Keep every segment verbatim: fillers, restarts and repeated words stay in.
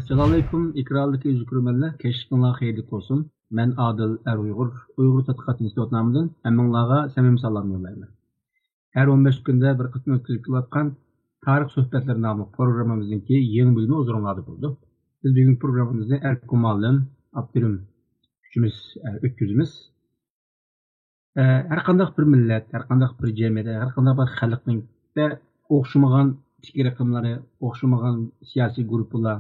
ئەسسالامۇئەلەيكۇم، ئېكرانلىق ئۆزى كۆرۈرمەنلەر، كەچلىكىڭلار خەيرلىك بولسۇن. مەن ئادىل ئەر ئۇيغۇر، ئۇيغۇر تەتقىقات ئىنستىتۇت نامىدىن ھەممىڭلارغا سەمىمىي سالام يوللايمەن. ھەر ئون بەش كۈندە بىر قېتىم ئۆتكۈزۈپ كېلىۋاتقان تارىخ سۆھبەتلىرى ناملىق پروگراممىمىزنىڭكى يېڭى بۆلۈمى ھۇزۇرۇڭلاردا بولىدۇ. بىز بۈگۈنكى پروگراممىمىزنى ئەركىن مۇئەللىم، ئابدۇرېھىم ئۈچىمىز، ئە، ئۆتكۈزىمىز. ئە، ھەر قانداق بىر مىللەت، ھەر قانداق بىر جەمئىيەت، ھەر قانداق بىر خەلقنىڭ ئوخشىمىغان پىكىر ئېقىملىرى، ئوخشىمىغان سىياسىي گۇرۇپپىلار،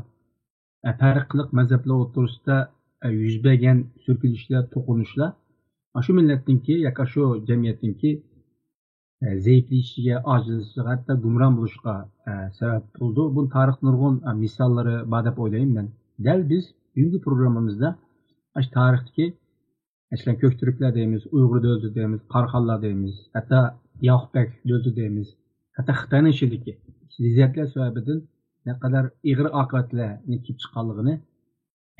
ئە، پەرقلىق مەزھەپلەر ئوتتۇرىسىدا، ئە، يۈز بەرگەن سۈركىلىشلەر، توقۇنۇشلار ئاشۇ مىللەتنىڭكى ياكى ئاشۇ جەمئىيەتنىڭكى، ئە، زەئىپلىشىشىگە، ئاجىزلىشىشىغا، ھەتتا گۇمران بولۇشىغا، ئە، سەۋەب بولىدۇ. بۇنىڭ تارىختا نۇرغۇن، ئە، مىساللىرى بار دەپ ئويلايمەن مەن. دەل بىز بۈگۈنكى پروگراممىمىزدا ئاشۇ تارىختىكى، مەسىلەن، كۆكتۈركلەر دەيمىز، ئۇيغۇر دۆلىتى دەيمىز، قاراخانلار دەيمىز، ھەتتا ياقۇپ بەگ دۆلىتى دەيمىز، ھەتتا خىتاينىڭ ئىچىدىكى زىددىيەتلەر سەۋەبىدىن نەقەدەر ئېغىر ئاقىۋەتلەرنى كېلىپ چىققانلىقىنى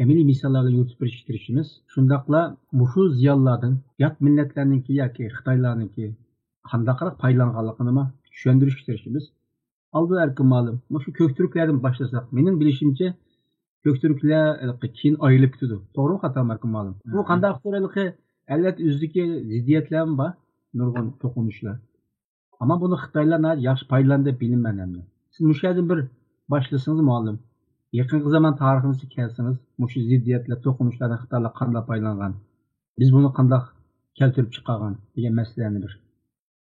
ئەمەلىي مىساللارغا يورۇتۇپ بېرىشكە تىرىشىمىز. شۇنداقلا مۇشۇ زىيانلاردىن يات مىللەتلەرنىڭكى ياكى خىتايلارنىڭكى قانداقراق پايدىلانغانلىقىنىمۇ چۈشەندۈرۈشكە تىرىشىمىز. ئالدى ئەركىن مۇئەللىم، مۇشۇ كۆكتۈركلەردىن باشلىساق، مېنىڭ بىلىشىمچە، كۆكتۈركلەر ھېلىقى كېيىن ئايرىلىپ كېتىدۇ. توغرىمۇ، خاتامۇ، ئەركىن مۇئەللىم؟ بۇ قانداقتۇر ھېلىقى ئەلۋەتتە ئۆزىدىكى زىددىيەتلەرمۇ بار، نۇرغۇن توقۇنۇشلار. ئەمما بۇنى خىتايلار ناھايىتى ياخشى پايدىلاندى دەپ بىلىمەن ئەمدى. سىز مۇشۇ يەردىن بىر باشلىسىڭىز، مۇئەللىم. يېقىنقى زامان تارىخىمىزغا كەلسىڭىز، مۇشۇ زىددىيەتلەر، توقۇنۇشلاردىن خىتايلار قانداق پايدىلانغان، بىز بۇنى قانداق كەلتۈرۈپ چىقارغان دېگەن مەسىلىنى بىر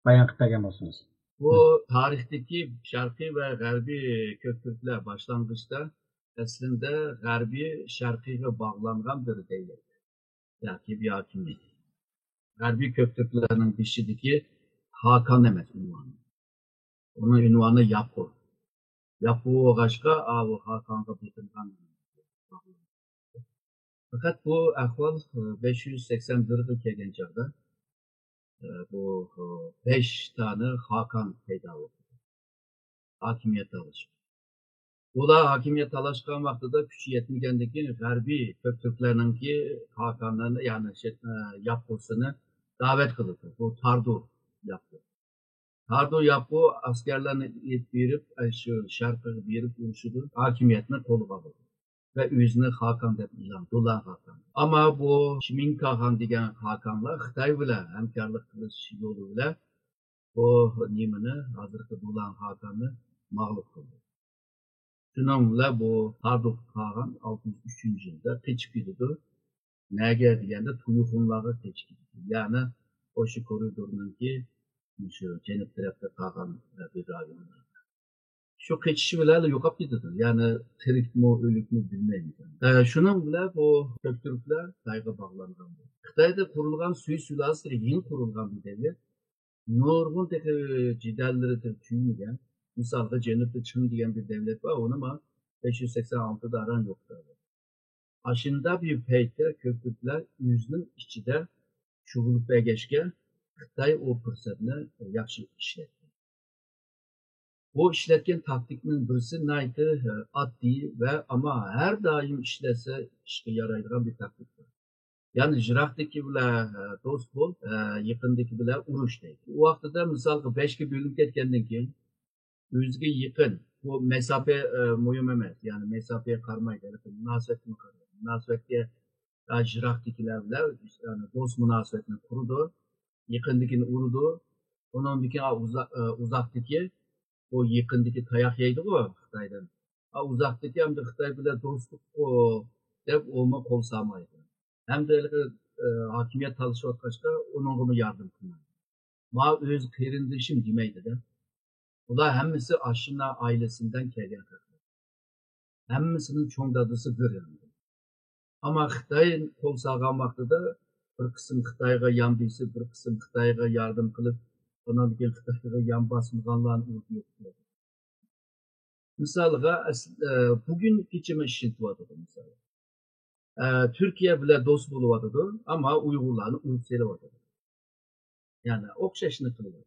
بايان قىلىپ بەرگەن بولسىڭىز. بۇ تارىختىكى شەرقىي ۋە غەربىي كۆكتۈركلەر باشلانغۇچتا ئەسلىندە غەربىي شەرقىيغا باغلانغان بىر دەۋلەت ياكى بىر ھاكىمىيەت. غەربىي كۆكتۈركلەرنىڭ بېشىدىكى خاقان ئەمەس ئۇنۋانى. ئۇنىڭ ئۇنۋانى ياپقۇ. ياپقۇ بولغاچقا، ئاۋۇ خاقانغا بېقىنغان. پەقەت بۇ ئەھۋال بەش يۈز سەكسەن بىرگە كەلگەن چاغدا، بۇ بەش دانە خاقان پەيدا بولدى. ھاكىمىيەت تالىشىپ. ئۇلار ھاكىمىيەت تالاشقان ۋاقتىدا كۈچى يەتمىگەندىن كېيىن، غەربىي كۆكتۈركلەرنىڭكى خاقانلىرىنى، يەنى شى-، ياپقۇسىنى دەۋەت قىلىدۇ. بۇ تاردۇ ياپقۇ. تاردۇ ياپقۇ ئەسكەرلەرنى ئېلىپ بېرىپ، ئەي، شۇ شەرقىگە بېرىپ ئۇرۇشىدۇ، ھاكىمىيەتنى قولغا ئالىدۇ ۋە ئۆزىنى خاقان دەپ ئېلان، دولان خاقان. ئەمما بۇ شىمىنكاخان دېگەن خاقانلار خىتاي بىلەن ھەمكارلىق قىلىش يولى بىلەن بۇ نېمىنى، ھازىرقى دولان خاقاننى مەغلۇپ قىلدى. شۇنىڭ بىلەن بۇ تاردۇ خاقان ئالتە يۈز ئۈچىنچى يىلدا قېچىپ كېتىدۇ. نەگە دېگەندە، تۇيخۇنلارغا قېچىپ كېتىدۇ. يەنى ئوشۇ كورىدورنىڭكى شۇ جەنۇب تەرەپتە قالغان بىر رايونلار. شۇ قېچىشى بىلەن يوقاپ كېتىدۇ. يەنى تىرىكمۇ، ئۆلۈكمۇ بىلمەيمىز. ئە، شۇنىڭ بىلەن بۇ كۆكتۈركلەر خىتايغا باغلانغان. خىتايدا قۇرۇلغان سۈي سۇلالىسى يېڭى قۇرۇلغان بىر دەۋلەت. نۇرغۇن تېخى جېدەللىرى تېخى تۈگىمىگەن. مىسالغا، جەنۇبتا چىڭ دېگەن بىر دەۋلەت بار، ئۇنىمۇ بەش يۈز سەكسەن ئالتىدا ئاران يوقىتىۋالدى. ئاشۇنداق بىر پەيتتە كۆكتۈركلەر ئۆزىنىڭ ئىچىدە چۇۋۇلۇپ بەرگەچكە، خىتاي ئۇ پۇرسەتنى ياخشى ئىشلەتتى. بۇ ئىشلەتكەن تاكتىكىنىڭ بىرسى ناھايىتى ئاددىي ۋە ئەمما ھەر دائىم ئىشلەتسە ئىشقا يارايدىغان بىر تاكتىكا. يەنى يىراقتىكى بىلەن دوست بول، يېقىندىكى بىلەن ئۇرۇش دەيدۇ. ئۇ ۋاقتىدا مىسالغا بەشكە بۆلۈنۈپ كەتكەندىن كېيىن، ئۆزىگە يېقىن، بۇ مەساپە، ئە، مۇھىم ئەمەس. يەنى مەساپىگە قارىمايدۇ، مۇناسىۋەتكە قارايدۇ. مۇناسىۋەتكە، ئە، يىراقتىكىلەر بىلەن، يەنى دوست مۇناسىۋەتنى قۇرىدۇ، يېقىندىكىنى ئۇرىدۇ. ئۇنىڭدىن كېيىن، ئا، ئۇزا-، ئە، ئۇزاقتىكى، بۇ يېقىندىكى تاياق يەيدىغۇ خىتايدىن. ئا، ئۇزاقتىكى ئەمدى خىتاي بىلەن دوستلۇق، ئۇ، دەپ ئۇمۇ قول سالمايدۇ. ھەمدە ھېلىقى، ئە، ھاكىمىيەت تالىشىۋاتقاچقا ئۇنىڭغىمۇ ياردەم قىلمايدۇ. ماۋۇ ئۆز قېرىندىشىم دېمەيدىدە. ئۇلار ھەممىسى ئاشنا ئائىلىسىدىن كەلگەن خەقلەر. ھەممىسىنىڭ چوڭ دادىسى بىر ئەمدى. ئەمما خىتاي قول سالغان ۋاقتىدا بىر قىسىم خىتايغا يان بېسىپ، بىر قىسىم خىتايغا ياردەم قىلىپ، ئۇنىڭدىن كېيىن خىتايغا يان باسمىغانلارنى ئۇرۇپ يوق قىلىدۇ. مىسالغا، ئەس-، ئە، بۈگۈنگىچىمۇ ئىشلىتىۋاتىدۇ، مىسالغا. ئە، تۈركىيە بىلەن دوست بولۇۋاتىدۇ، ئەمما ئۇيغۇرلارنى ئۇرۇپ سېلىۋاتىدۇ. يەنى ئوخشاشنى قىلىۋاتىدۇ.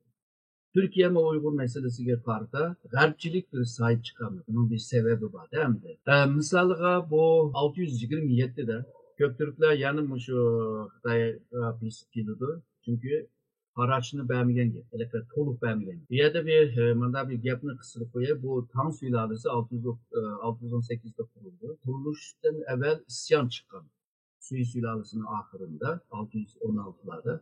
تۈركىيەمۇ ئۇيغۇر مەسىلىسىگە قارىتا غەربچىلىك بىر ساھىب چىقالمىدى. بۇنىڭ بىر سەۋەبى بار-دە ئەمدى. ئە، مىسالغا، بۇ ئالتە يۈز يىگىرمە يەتتىدە كۆكتۈركلەر يەنە مۇشۇ خىتايغا بېسىپ كېلىدۇ. چۈنكى خاراجنى بەرمىگەن گەپ، ھېلىقى تولۇق بەرمىگەن. بۇ يەردە بىر، ئە، مانا بىر گەپنى قىستۇرۇپ قوياي. بۇ تاڭ سۇلالىسى ئالتە يۈز، ئە، ئالتە يۈز ئون سەككىزدە قۇرۇلدى. قۇرۇلۇشتىن ئەۋۋەل ئىسيان چىققان. سۈي سۇلالىسىنىڭ ئاخىرىدا، ئالتە يۈز ئون ئالتىلاردا.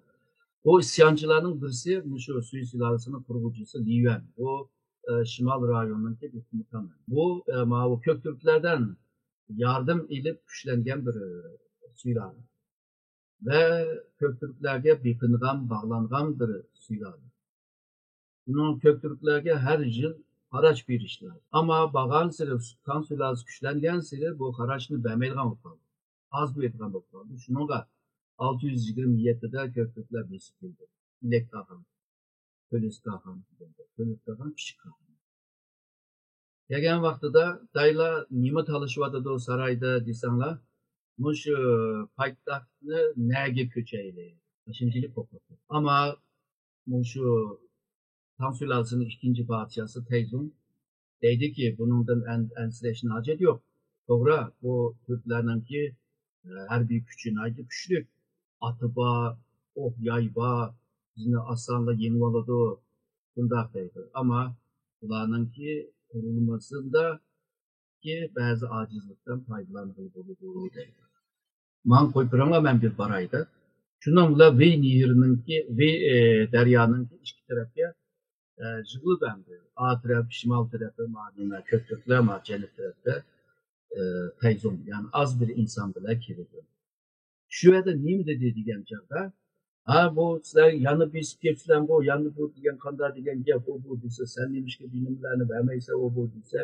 بۇ ئىسيانچىلارنىڭ بىرسى مۇشۇ سۈي سۇلالىسىنىڭ قۇرغۇچىسى لى يۈەن. بۇ، ئە، شىمال رايونىنىڭكى بىر قومۇتان. بۇ، ئە، ماۋۇ كۆكتۈركلەردىن ياردەم ئېلىپ كۈچلەنگەن بىر، ئە، سۇلالە. ۋە كۆكتۈركلەرگە بېقىنغان، باغلانغان بىر سۇلالە. بۇنىڭ كۆكتۈركلەرگە ھەر يىل خاراج بېرىشى لازىم. ئەمما بارغانسېرى تاڭ سۇلالىسى كۈچلەنگەنسېرى بۇ خاراجنى بەرمەيدىغان بولۇپ قالدى. ئاز بېرىدىغان بولۇپ قالدى. شۇنىڭغا ئالتە يۈز يىگىرمە يەتتىدە كۆكتۈركلەر بېسىپ كەلدى. ئىلەك قاغان، تۆلۆس قاغان دېگەندە، تۆلۆس قاغان، كىچىك قاغان. كەلگەن ۋاقتىدا دايلا نېمە تالىشىۋاتىدۇ سارايدا دېسەڭلار، مۇشۇ پايتەختنى نەگە كۆچەيلى؟ شۇنچىلىك قورقۇپ. ئەمما مۇشۇ تاڭ سۇلالىسىنىڭ ئىككىنچى پادىشاھسى تەيزۇڭ دەيدىكى، بۇنىڭدىن ئەن-، ئەنسىرەشنىڭ ھاجىتى يوق. توغرا، بۇ تۈركلەرنىڭكى، ئە، ھەربىي كۈچى ناھايىتى كۈچلۈك. ئاتى بار، ئوق ياي بار، بىزنى ئاسانلا يېڭىۋالىدۇ، شۇنداق دەيدۇ. ئەمما بۇلارنىڭكى قۇرۇلمىسىدا كى بەزى ئاجىزلىقتىن پايدىلانغىلى بولىدۇ دەيدۇ. ماڭا قويۇپ بېرىڭلار، مەن بىر باراي دەپ. شۇنىڭ بىلەن ۋېي نېھىرىنىڭكى، ۋېي، ئى، دەريانىڭكى ئىككى تەرەپكە، ئە، يىغىلىدۇ ئەمدى. ئا تەرەپ، شىمال تەرەپى، ما نېمە، كۆكتۈركلەر، ما جەنۇب تەرەپتە، ئە، تەيزۇڭ. يەنى ئاز بىر ئىنسان بىلەن كېلىدۇ. شۇ يەردە نېمە دېدى دېگەن چاغدا، ھە، بۇ سىلەر يەنە بېسىپ كەپسىلەرغۇ، يەنە بۇ دېگەن قانداق دېگەن گەپ، ئۇ بۇ دېسە، سەن نېمىشقا بىنېمىلەرنى بەرمەيسەن، ئۇ بۇ دېسە،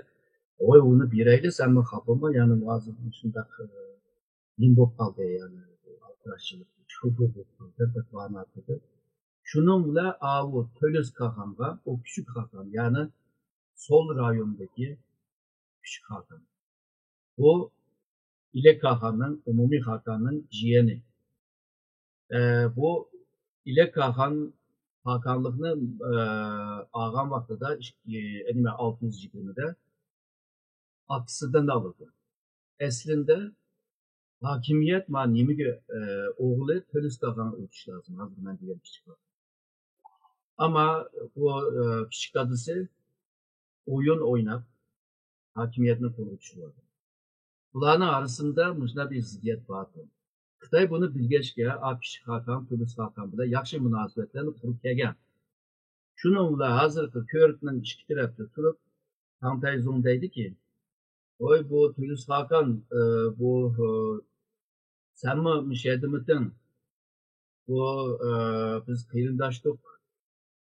ۋاي، ئۇنى بېرەيلى، سەنمۇ خاپىما، يەنە ھازىر شۇنداق، ئە، نېمە بولۇپ قالدى، يەنى ئالدىراشچىلىق، شۇ بۇ بولۇپ قالدى، بىر بارماقتا. شۇنىڭ بىلەن ئاۋۇ تۆلۆس قاغانغا، ئۇ كىچىك قاغان، يەنى سول رايوندىكى كىچىك قاغان. بۇ ئىلەك قاغاننىڭ، ئومۇمىي خاقاننىڭ جىيەنى. ئە، بۇ ئىلەك قاغان خاقانلىقنى، ئە، ئالغان ۋاقتىدا ئىككى، نېمە، ئالتە يۈز يىگىرمىدە ئاكىسىدىن ئالىدۇ. ئەسلىندە ھاكىمىيەت ما نېمىگە، ئە، ئوغلى تۆلۆس قاغانغا ئۆتۈش لازىم، ھازىر مەن دېگەن كىچىك قاغان. ئەمما بۇ، ئە، كىچىك دادىسى ئويۇن ئويناپ، ھاكىمىيەتنى قولغا چۈشۈرۈۋالدى. بۇلارنىڭ ئارىسىدا مۇشۇنداق بىر زىددىيەت بار ئىدى. خىتاي بۇنى بىلگەچكە، ئا كىچىك خاقان، تۆلۆس خاقان بىلەن ياخشى مۇناسىۋەتلەرنى قۇرۇپ كەلگەن. شۇنىڭ بىلەن ھازىرقى كۆۋرۈكنىڭ ئىككى تەرەپتە تۇرۇپ، تاڭ تەيزۇڭ دەيدىكى، ۋاي، بۇ تۆلۆس خاقان، ئە، بۇ، ئە، سەنمۇ مۇشۇ يەردىمىتىڭ؟ بۇ، ئە، بىز قېرىنداشتۇق.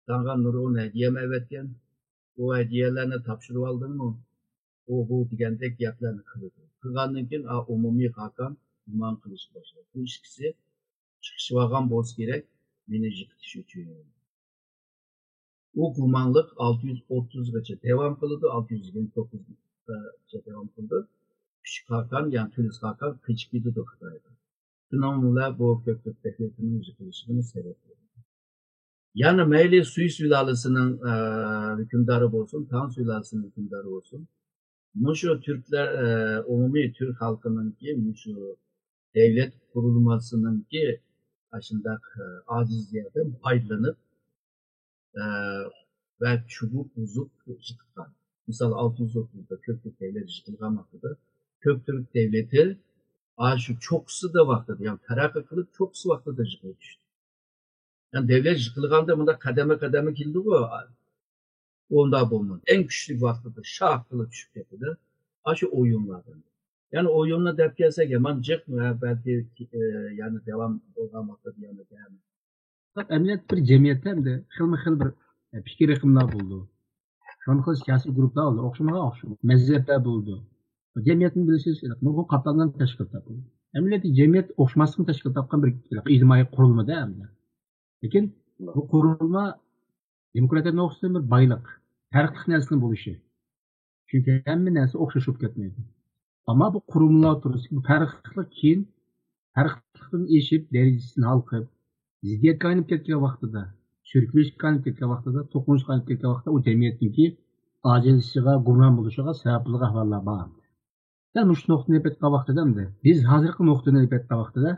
ساڭا نۇرغۇن ھەدىيەمۇ ئەۋەتكەن. بۇ ھەدىيەلەرنى تاپشۇرۇۋالدىڭمۇ؟ ئۇ بۇ دېگەندەك گەپلەرنى قىلىدۇ. قىلغاندىن كېيىن، ئا، ئومۇمىي خاقان گۇمان قىلىشقا باشلايدۇ. بۇ ئىككىسى چىقىشىۋالغان بولسا كېرەك، مېنى يىقىتىش ئۈچۈن. ئۇ گۇمانلىق ئالتە يۈز ئوتتۇزغىچە داۋام قىلىدۇ، ئالتە يۈز يىگىرمە توققۇزغىچە داۋام قىلىدۇ. كىچىك خاقان، يەنى تۆلۆس خاقان قېچىپ كېتىدۇ خىتايغا. شۇنىڭ بىلەن بۇ كۆكتۈرك دەۋلىتىنىڭ يىقىلىشىغىمۇ سەۋەب بولىدۇ. يەنى مەيلى سۈي سۇلالىسىنىڭ، ئە، ھۆكۈمدارى بولسۇن، تاڭ سۇلالىسىنىڭ ھۆكۈمدارى بولسۇن، مۇشۇ تۈركلەر، ئە، ئومۇمىي تۈرك خەلقىنىڭكى مۇشۇ دەۋلەت قۇرۇلمىسىنىڭكى ئاشۇنداق، ئە، ئاجىزلىقىدىن پايدىلىنىپ، ئە، ۋە چۇۋۇپ بۇزۇپ يىقىتقان. مىسال، ئالتە يۈز ئوتتۇزدا كۆكتۈرك دەۋلىتى يىقىلغان ۋاقتىدا، كۆكتۈرك دەۋلىتى ئاشۇ چوققىسىدا ۋاقتىدا، يەنى تەرەققىي قىلىپ چوققىسى ۋاقتىدا يىقىلىپ چۈشتى. يەنى دەۋلەت يىقىلغاندا مۇنداق قەدەممۇ قەدەممۇ كېلىدىغۇ. ئۇنداق بولمىدى. ئەڭ كۈچلۈك ۋاقتىدا شاق قىلىپ چۈشۈپ كەتتىدە. ئاشۇ ئويۇنلاردىن. يەنى ئويۇننى دەپ كەلسەك يامان جىق، ۋە بەلكى، ئە، يەنە داۋام بولغان ۋاقىتتا يەنە دەم. ئەمەلىيەتتە بىر جەمئىيەتتە ئەمدى خىلمۇ خىل بىر، ئە، پىكىر ئېقىملار بولىدۇ. خىلمۇ خىل سىياسىي گۇرۇپپىلار بولىدۇ. ئوخشىمىغان ئوخشىمايدۇ. مەزھەپلەر بولىدۇ. بۇ جەمئىيەتنى بىلىسىز، نۇرغۇن قاتلاملارنى تەشكىل تاپىدۇ. ئەمەلىيەتتە جەمئىيەت ئوخشىماسلىقنى تەشكىل تاپقان بىر ئىجتىمائىي قۇرۇلمىدا ئەمدى. لېكىن بۇ قۇرۇلما دېموكراتىيە نۇقتىسىدىن بىر بايلىق، پەرقلىق نەرسىنىڭ بولۇشى. چۈنكى ھەممە نەرسە ئوخشاش بولۇپ كەتمەيدۇ. ئەمما بۇ قۇرۇلمىلار ئوتتۇرىسىدىكى بۇ پەرقلىق كېيىن، پەرقلىقتىن ئېشىپ، دەرىجىسىدىن ھالقىپ، زىددىيەتكە ئايلىنىپ كەتكەن ۋاقتىدا، سۈركىلىشكە ئايلىنىپ كەتكەن ۋاقتىدا، توقۇنۇشقا ئايلىنىپ كەتكەن ۋاقتىدا ئۇ جەمئىيەتنىڭكى ئاجىزلىشىشىغا، گۇمران بولۇشىغا سەۋەب بولىدىغان ئەھۋاللار بار. دەل مۇشۇ نۇقتىنى ئېلىپ ئېيتقان ۋاقتىدا ئەمدى، بىز ھازىرقى نۇقتىنى ئېلىپ ئېيتقان ۋاقتىدا،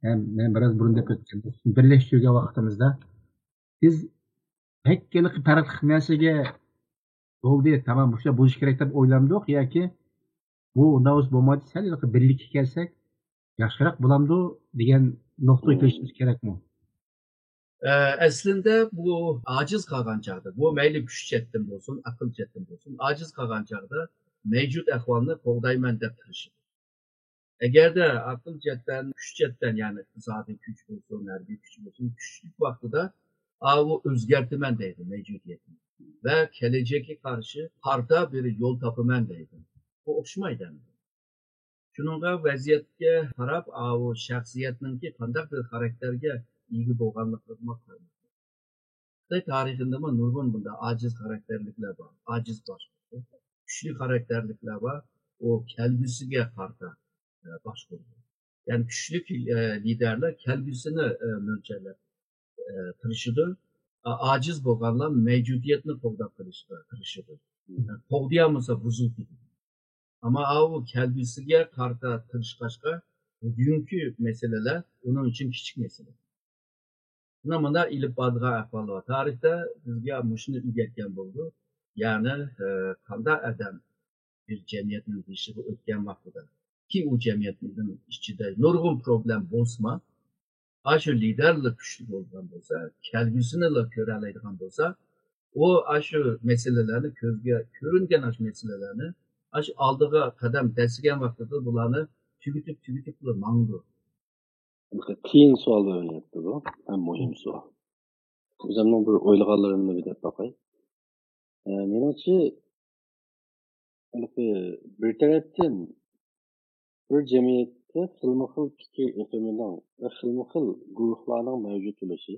ھەم مەن بىراز بۇرۇن دەپ ئۆتكەن، بىرلەشتۈرگەن ۋاقتىمىزدا، بىز بەك ھېلىقى پەرقلىق نەرسىگە بولدى، تامام، مۇشۇنداق بولۇشى كېرەك دەپ ئويلامدۇق ياكى بۇ ئۇنداق بولسا بولمايدۇ، سەل ھېلىقى بىرلىككە كەلسەك ياخشىراق بولامدۇ دېگەن نۇقتىغا كېلىشىمىز كېرەكمۇ؟ ئە، ئەسلىندە بۇ ئاجىز قالغان چاغدا، بۇ مەيلى كۈچ جەھەتتىن بولسۇن، ئەقىل جەھەتتىن بولسۇن، ئاجىز قالغان چاغدا مەۋجۇت ئەھۋالنى قوغدايمەن دەپ تىرىشىدۇ. ئەگەردە ئەقىل جەھەتتىن، كۈچ جەھەتتىن، يەنى ئىقتىسادىي كۈچ بولسۇن، ھەربىي كۈچ بولسۇن، كۈچلۈك ۋاقتىدا ئاۋۇ ئۆزگەرتىمەن دەيدۇ مەۋجۇدىيەتنى ۋە كەلەچەككە قارشى قارىتا بىر يول تاپىمەن دەيدۇ. بۇ ئوخشىمايدۇ ئەمدى. شۇنىڭغا ۋەزىيەتكە قاراپ، ئاۋۇ شەخسىيەتنىڭكى قانداق بىر خاراكتېرگە ئىگە بولغانلىقىغا قارايمىز. خىتاي تارىخىندىمۇ نۇرغۇن بۇنداق ئاجىز خاراكتېرلىكلەر بار، ئاجىز باشقۇرىدۇ. كۈچلۈك خاراكتېرلىكلەر بار، ئۇ كەلگۈسىگە قارىتا ئە، باشقۇرىدۇ. يەنى كۈچلۈك ئە، لىدەرلەر كەلگۈسىنى ئە، مۆلچەرلەپ ئە، تىرىشىدۇ. ئا- ئاجىز بولغانلار مەۋجۇدىيەتنى قوغداپ قېلىشقا تىرىشىدۇ. قوغدىيالمىسا بۇزۇلۇپ كېتىدۇ. ئەمما ئاۋۇ كەلگۈسىگە قارىتا تىرىشقاچقا بۈگۈنكى مەسىلىلەر ئۇنىڭ ئۈچۈن كىچىك مەسىلە. مانا مۇنداق ئېلىپ بارىدىغان ئەھۋال بار. تارىختا بىزگە مۇشۇنى ئۆگەتكەن بولىدۇ. يەنى ئە، قانداق ئادەم بىر جەمئىيەتنىڭ بېشىغا ئۆتكەن ۋاقتىدا كى ئۇ جەمئىيەتنىڭ ئىچىدە نۇرغۇن پروبلېم بولسىمۇ، ئاشۇ لىدەرلا كۈچلۈك بولغان بولسا، كەلگۈسىنىلا كۆرەلەيدىغان بولسا، ئۇ ئاشۇ مەسىلىلەرنى، كۆزگە كۆرۈنگەن ئاشۇ مەسىلىلەرنى، ئاشۇ ئالدىغا قەدەم دەسسىگەن ۋاقتىدا بۇلارنى تۈگىتىپ، تۈگىتىپلا ماڭىدۇ. قىيىن سوئال بىلىنىۋاتىدۇ، ھەم مۇھىم سوئال. ئۆزۈمنىڭ بىر ئويلىغانلىرىمنى بىر دەپ باقاي. ئە، مېنىڭچە، بىر تەرەپتىن بىر جەمئىيەتتە خىلمۇ خىل پىكىر ئېقىمىنىڭ ۋە خىلمۇ خىل گۇرۇھلارنىڭ مەۋجۇت بولۇشى،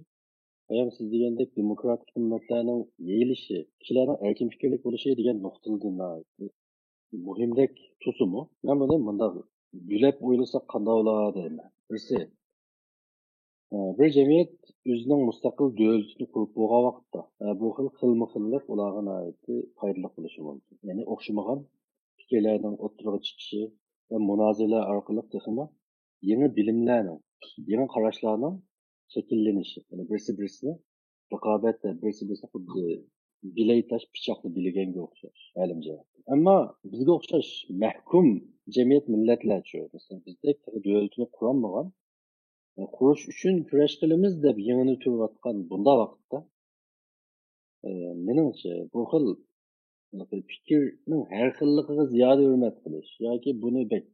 بايام سىز دېگەندەك دېموكراتىك مىللەتلەرنىڭ يېيىلىشى، كىشىلەرنىڭ ئەركىن پىكىرلىك بولۇشى دېگەن نۇقتىدىن مۇھىمدەك تۇرسىمۇ، مەن بۇنى مۇنداق يۆلەپ ئويلىساق قانداق بولا دەيمەن. بىرسى، بىر جەمئىيەت ئۆزىنىڭ مۇستەقىل دۆلىتىنى قۇرۇپ بولغان ۋاقىتتا، بۇ خىل خىلمۇ خىللىق ئۇلارغا ناھايىتى پايدىلىق بولۇشى مۇمكىن. يەنى ئوخشىمىغان پىكىرلەرنىڭ ئوتتۇرىغا چىقىشى ۋە مۇنازىرىلەر ئارقىلىق تېخىمۇ يېڭى بىلىملەرنىڭ، يېڭى قاراشلارنىڭ شەكىللىنىشى، يەنى بىرسى بىرسىنى رىقابەت ۋە بىرسى بىرسىنى خۇددى بىلەي تاش پىچاقنى بىلىگەنگە ئوخشاش ئالەم جەھەتتىن. ئەمما بىزگە ئوخشاش مەھكۇم جەمئىيەت مىللەتلەرچۇ، مەسىلەن، بىزدەك تېخى دۆلىتىنى قۇرالمىغان، قۇرۇش ئۈچۈن كۈرەش قىلىمىز دەپ يېڭىنى تۈرۈۋاتقان بۇنداق ۋاقىتتا، ئە، مېنىڭچە، بۇ خىل پىكىرنىڭ ھەر خىللىقىغا زىيادە ھۆرمەت قىلىش ياكى بۇنى بەك،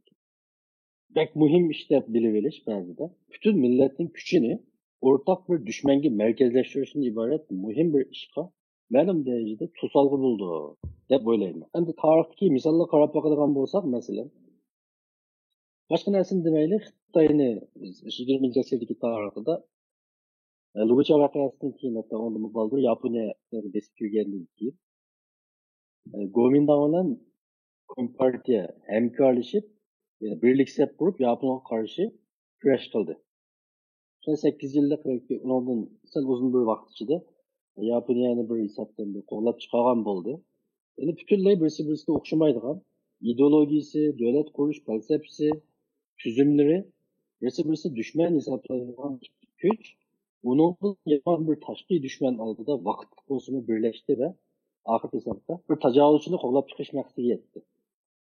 بەك مۇھىم ئىش دەپ بىلىۋېلىش بەزىدە پۈتۈن مىللەتنىڭ كۈچىنى ئورتاق بىر دۈشمەنگە مەركەزلەشتۈرۈشتىن ئىبارەت مۇھىم بىر ئىشقا مەلۇم دەرىجىدە توسالغۇ بولىدۇ دەپ ئويلايمەن. ئەمدى تارىختىكى مىساللارغا قاراپ باقىدىغان بولساق، مەسىلەن، باشقا نەرسىنى دېمەيلى، خىتاينى يىگىرمىنچى ئەسىردىكى تارىخىدا، ئە، لۇگۇچيا ۋەقەسىدىن كېيىن، ھەتتا ئۇندىن بالدۇر ياپونىيەگە بېسىپ كىرگەندىن كېيىن، ئە، گومىنداڭ بىلەن كومپارتىيە ھەمكارلىشىپ، يەنى بىرلىك سەپ قۇرۇپ، ياپونغا قارشى كۈرەش قىلدى. شۇڭا سەككىز يىللىق ياكى ئۇنىڭدىن سەل ئۇزۇن بىر ۋاقىت ئىچىدە ياپونىيەنى بىر ھېسابتىن بىر قوغلاپ چىقارغان بولدى. يەنى پۈتۈنلەي بىرسى بىرسىگە ئوخشىمايدىغان ئىدېئولوگىيىسى، دۆلەت قۇرۇش پەلسەپىسى، تۈزۈملىرى بىرسى بىرسى دۈشمەن ھېسابلىنىدىغان كۈچ ئۇنىڭدىن يامان بىر تاشقى دۈشمەن ئالدىدا ۋاقىتلىق بولسىمۇ بىرلەشتى ۋە ئاخىرقى ھېسابتا بىر تاجاۋۇزچىنى قوغلاپ چىقىش مەقسىتىگە يەتتى.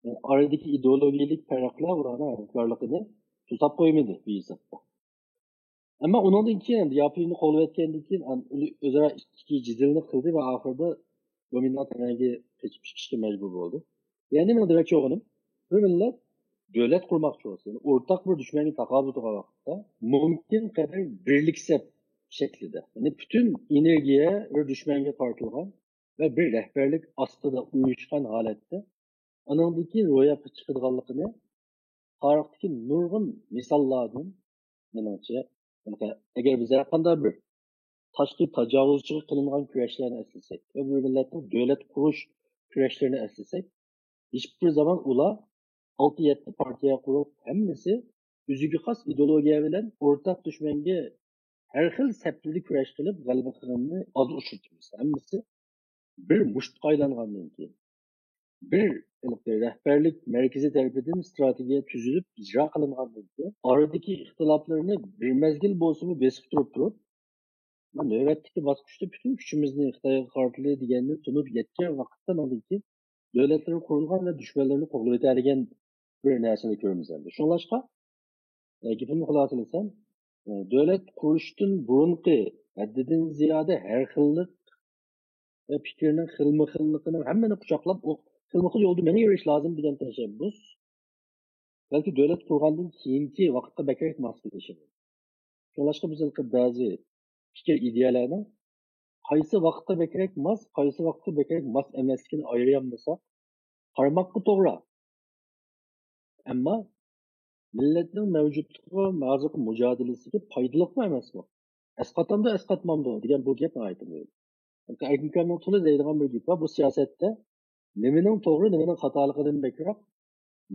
يەنى ئارىدىكى ئىدېئولوگىيەلىك پەرقلەر ئۇلارنىڭ ھەمكارلىقىنى توساپ قويمىدى بىر ھېسابتا. ئەمما ئۇنىڭدىن كېيىن، ياپونىيىنى قوغلىۋەتكەندىن كېيىن، ئان-، ئۇنى ئۆزئارا ئىچكى جېدەلنى قىلدى ۋە ئاخىرىدا گومىنداڭ تەنەنگە قېچىپ چىقىشقا مەجبۇر بولدى. يەنى مېنىڭ دېمەكچى بولغىنىم، بىر مىللەت دۆلەت قۇرماقچى بولسا، يەنى ئورتاق بىر دۈشمەنگە تاقابىل تۇرغان ۋاقىتتا، مۇمكىن قەدەر بىرلىك سەپ شەكلىدە، يەنى پۈتۈن ئېنېرگىيە بىر دۈشمەنگە قارىتىلغان ۋە بىر رەھبەرلىك ئاستىدا ئۇيۇشقان ھالەتتە ئانىڭدىن كېيىن روياپقا چىقىدىغانلىقىنى تارىختىكى نۇرغۇن مىساللاردىن، مېنىڭچە، ئەگەر بىز ھەرقانداق بىر تاشقى تاجاۋۇزچىغا قىلىنغان كۈرەشلەرنى ئەسلىسەك ۋە بىر مىللەتنىڭ دۆلەت قۇرۇش كۈرەشلىرىنى ئەسلىسەك، ھېچبىر زامان ئۇلار ئالتە يەتتە پارتىيە قۇرۇپ، ھەممىسى ئۆزىگە خاس ئىدېئولوگىيە بىلەن ئورتاق دۈشمەنگە ھەر خىل سەپلىدە كۈرەش قىلىپ، غەلىبە قىلغىنىنى ئاز ئۇچرىتىمىز. ھەممىسى بىر مۇشتقا ئايلانغاندىن كېيىن، بىر رەھبەرلىك مەركىزى تەرىپىدىن ئىستراتېگىيە تۈزۈلۈپ ئىجرا قىلىنغاندىن كېيىن، ئارىدىكى ئىختىلاپلىرىنى بىر مەزگىل بولسىمۇ بېسىپ تۇرۇپ تۇرۇپ، نۆۋەتتىكى باسقۇچتا پۈتۈن كۈچىمىزنى خىتايغا قارىتىلى دېگەننى تونۇپ يەتكەن ۋاقىتتا ئاندىن كېيىن دۆلەتلىرى قۇرۇلغان ۋە دۈشمەنلىرىنى قوغلىۋېتەلىگەن بىر نەرسىنى كۆرىمىز ئەمدى. شۇڭلاشقا، ئە، گېپىمنى خۇلاسىلىسەم، ئە، دۆلەت قۇرۇشتىن بۇرۇنقى ھەددىدىن زىيادە ھەر خىللىق ۋە پىكىرنىڭ خىلمۇ خىللىقىنىڭ ھەممىنى قۇچاقلاپ، ئۇ خىلمۇ خىل يولدا مېڭىۋېرىش لازىم دېگەن تەشەببۇس بەلكى دۆلەت قۇرغاندىن كېيىنكى ۋاقىتقا بەكرەك ماس كېلىشى. شۇڭلاشقا بىز ھېلىقى بەزى پىكىر ئىدىيەلەرنىڭ قايسى ۋاقىتقا بەكرەك ماس، قايسى ۋاقىتقا بەكرەك ماس ئەمەسلىكىنى ئايرىيالمىساق، قارىماققا توغرا. ئەمما مىللەتنىڭ مەۋجۇتلۇقىغا، ھازىرقى مۇجادىلىسىگە پايدىلىقمۇ ئەمەسمۇ؟ ئەسقاتامدۇ، ئەسقاتمامدۇ دېگەن بۇ گەپ ناھايىتى مۇھىم. ئەركىن ئاكامنىڭ تولا دەيدىغان بىر گېپى بار، بۇ سىياسەتتە نېمىنىڭ توغرا، نېمىنىڭ خاتالىقىدىن بەكرەك،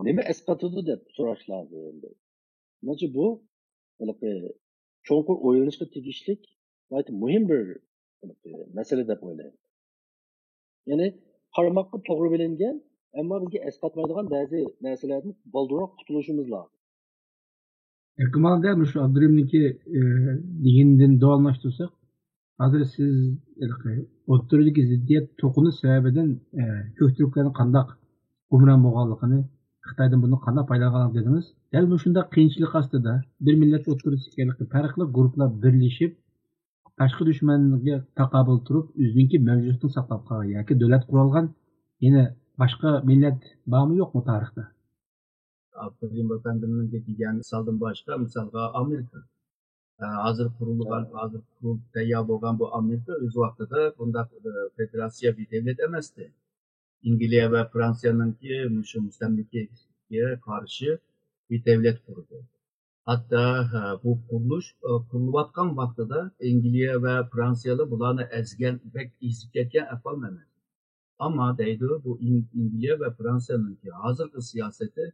نېمە ئەسقاتىدۇ دەپ سوراش لازىم. مېنىڭچە بۇ ھېلىقى چوڭقۇر ئويلىنىشقا تېگىشلىك ناھايىتى مۇھىم بىر ھېلىقى مەسىلە دەپ ئويلايمەن. يەنى قارىماققا توغرا بىلىنگەن، ئەمما بىزگە ئەسقاتمايدىغان بەزى نەرسىلەردىن بالدۇرراق قۇتۇلۇشىمىز لازىم. ئەركىن مۇئەللىم، مۇشۇ ئابدۇرېھىمنىڭكى، ئە، دېگىنىدىن داۋاملاشتۇرساق، ھازىر سىز ھېلىقى ئوتتۇرىدىكى زىددىيەت توقۇنۇش سەۋەبىدىن، ئە، كۆك تۈركلەرنىڭ قانداق گۇمران بولغانلىقىنى، خىتايدىن بۇنى قانداق پايدىلانغانلىقىنى دېدىڭىز. دەل مۇشۇنداق قىيىنچىلىق ئاستىدا بىر مىللەت ئوتتۇرىسىدىكى ھېلىقى پەرقلىق گۇرۇپپىلار بىرلىشىپ، تاشقى دۈشمەنگە تاقابىل تۇرۇپ، ئۆزىنىڭكى مەۋجۇتلۇقىنى ساقلاپ قالغان ياكى دۆلەت قۇرالغان يەنە باشقا مىللەت بارمۇ، يوقمۇ تارىختا؟ ئابدۇرېھىم ئەپەندىمنىڭ دېگەن مىسالدىن باشقا، مىسالغا ئامېرىكا. ئە، ھازىر قۇرۇلغان، ھازىر قۇرۇلۇپ تەييار بولغان بۇ ئامېرىكا ئۆز ۋاقتىدا بۇنداق، ئە، فېدېراتسىيە بىر دۆلەت ئەمەستى. ئەنگلىيە ۋە فرانسىيەنىڭكى مۇشۇ مۇستەملىكىگە قارشى بىر دۆلەت قۇردى. ھەتتا، ھە، بۇ قۇرۇلۇش، ئە، قۇرۇلۇۋاتقان ۋاقتىدا ئەنگلىيە ۋە فرانسىيەلەر بۇلارنى ئەزگەن، بەك ئېزىپ كەتكەن ئەھۋال ئەمەس. ئەمما دەيدۇ، بۇ ئىن-، ئىنگلىيە ۋە فرانسىيەنىڭكى ھازىرقى سىياسىتى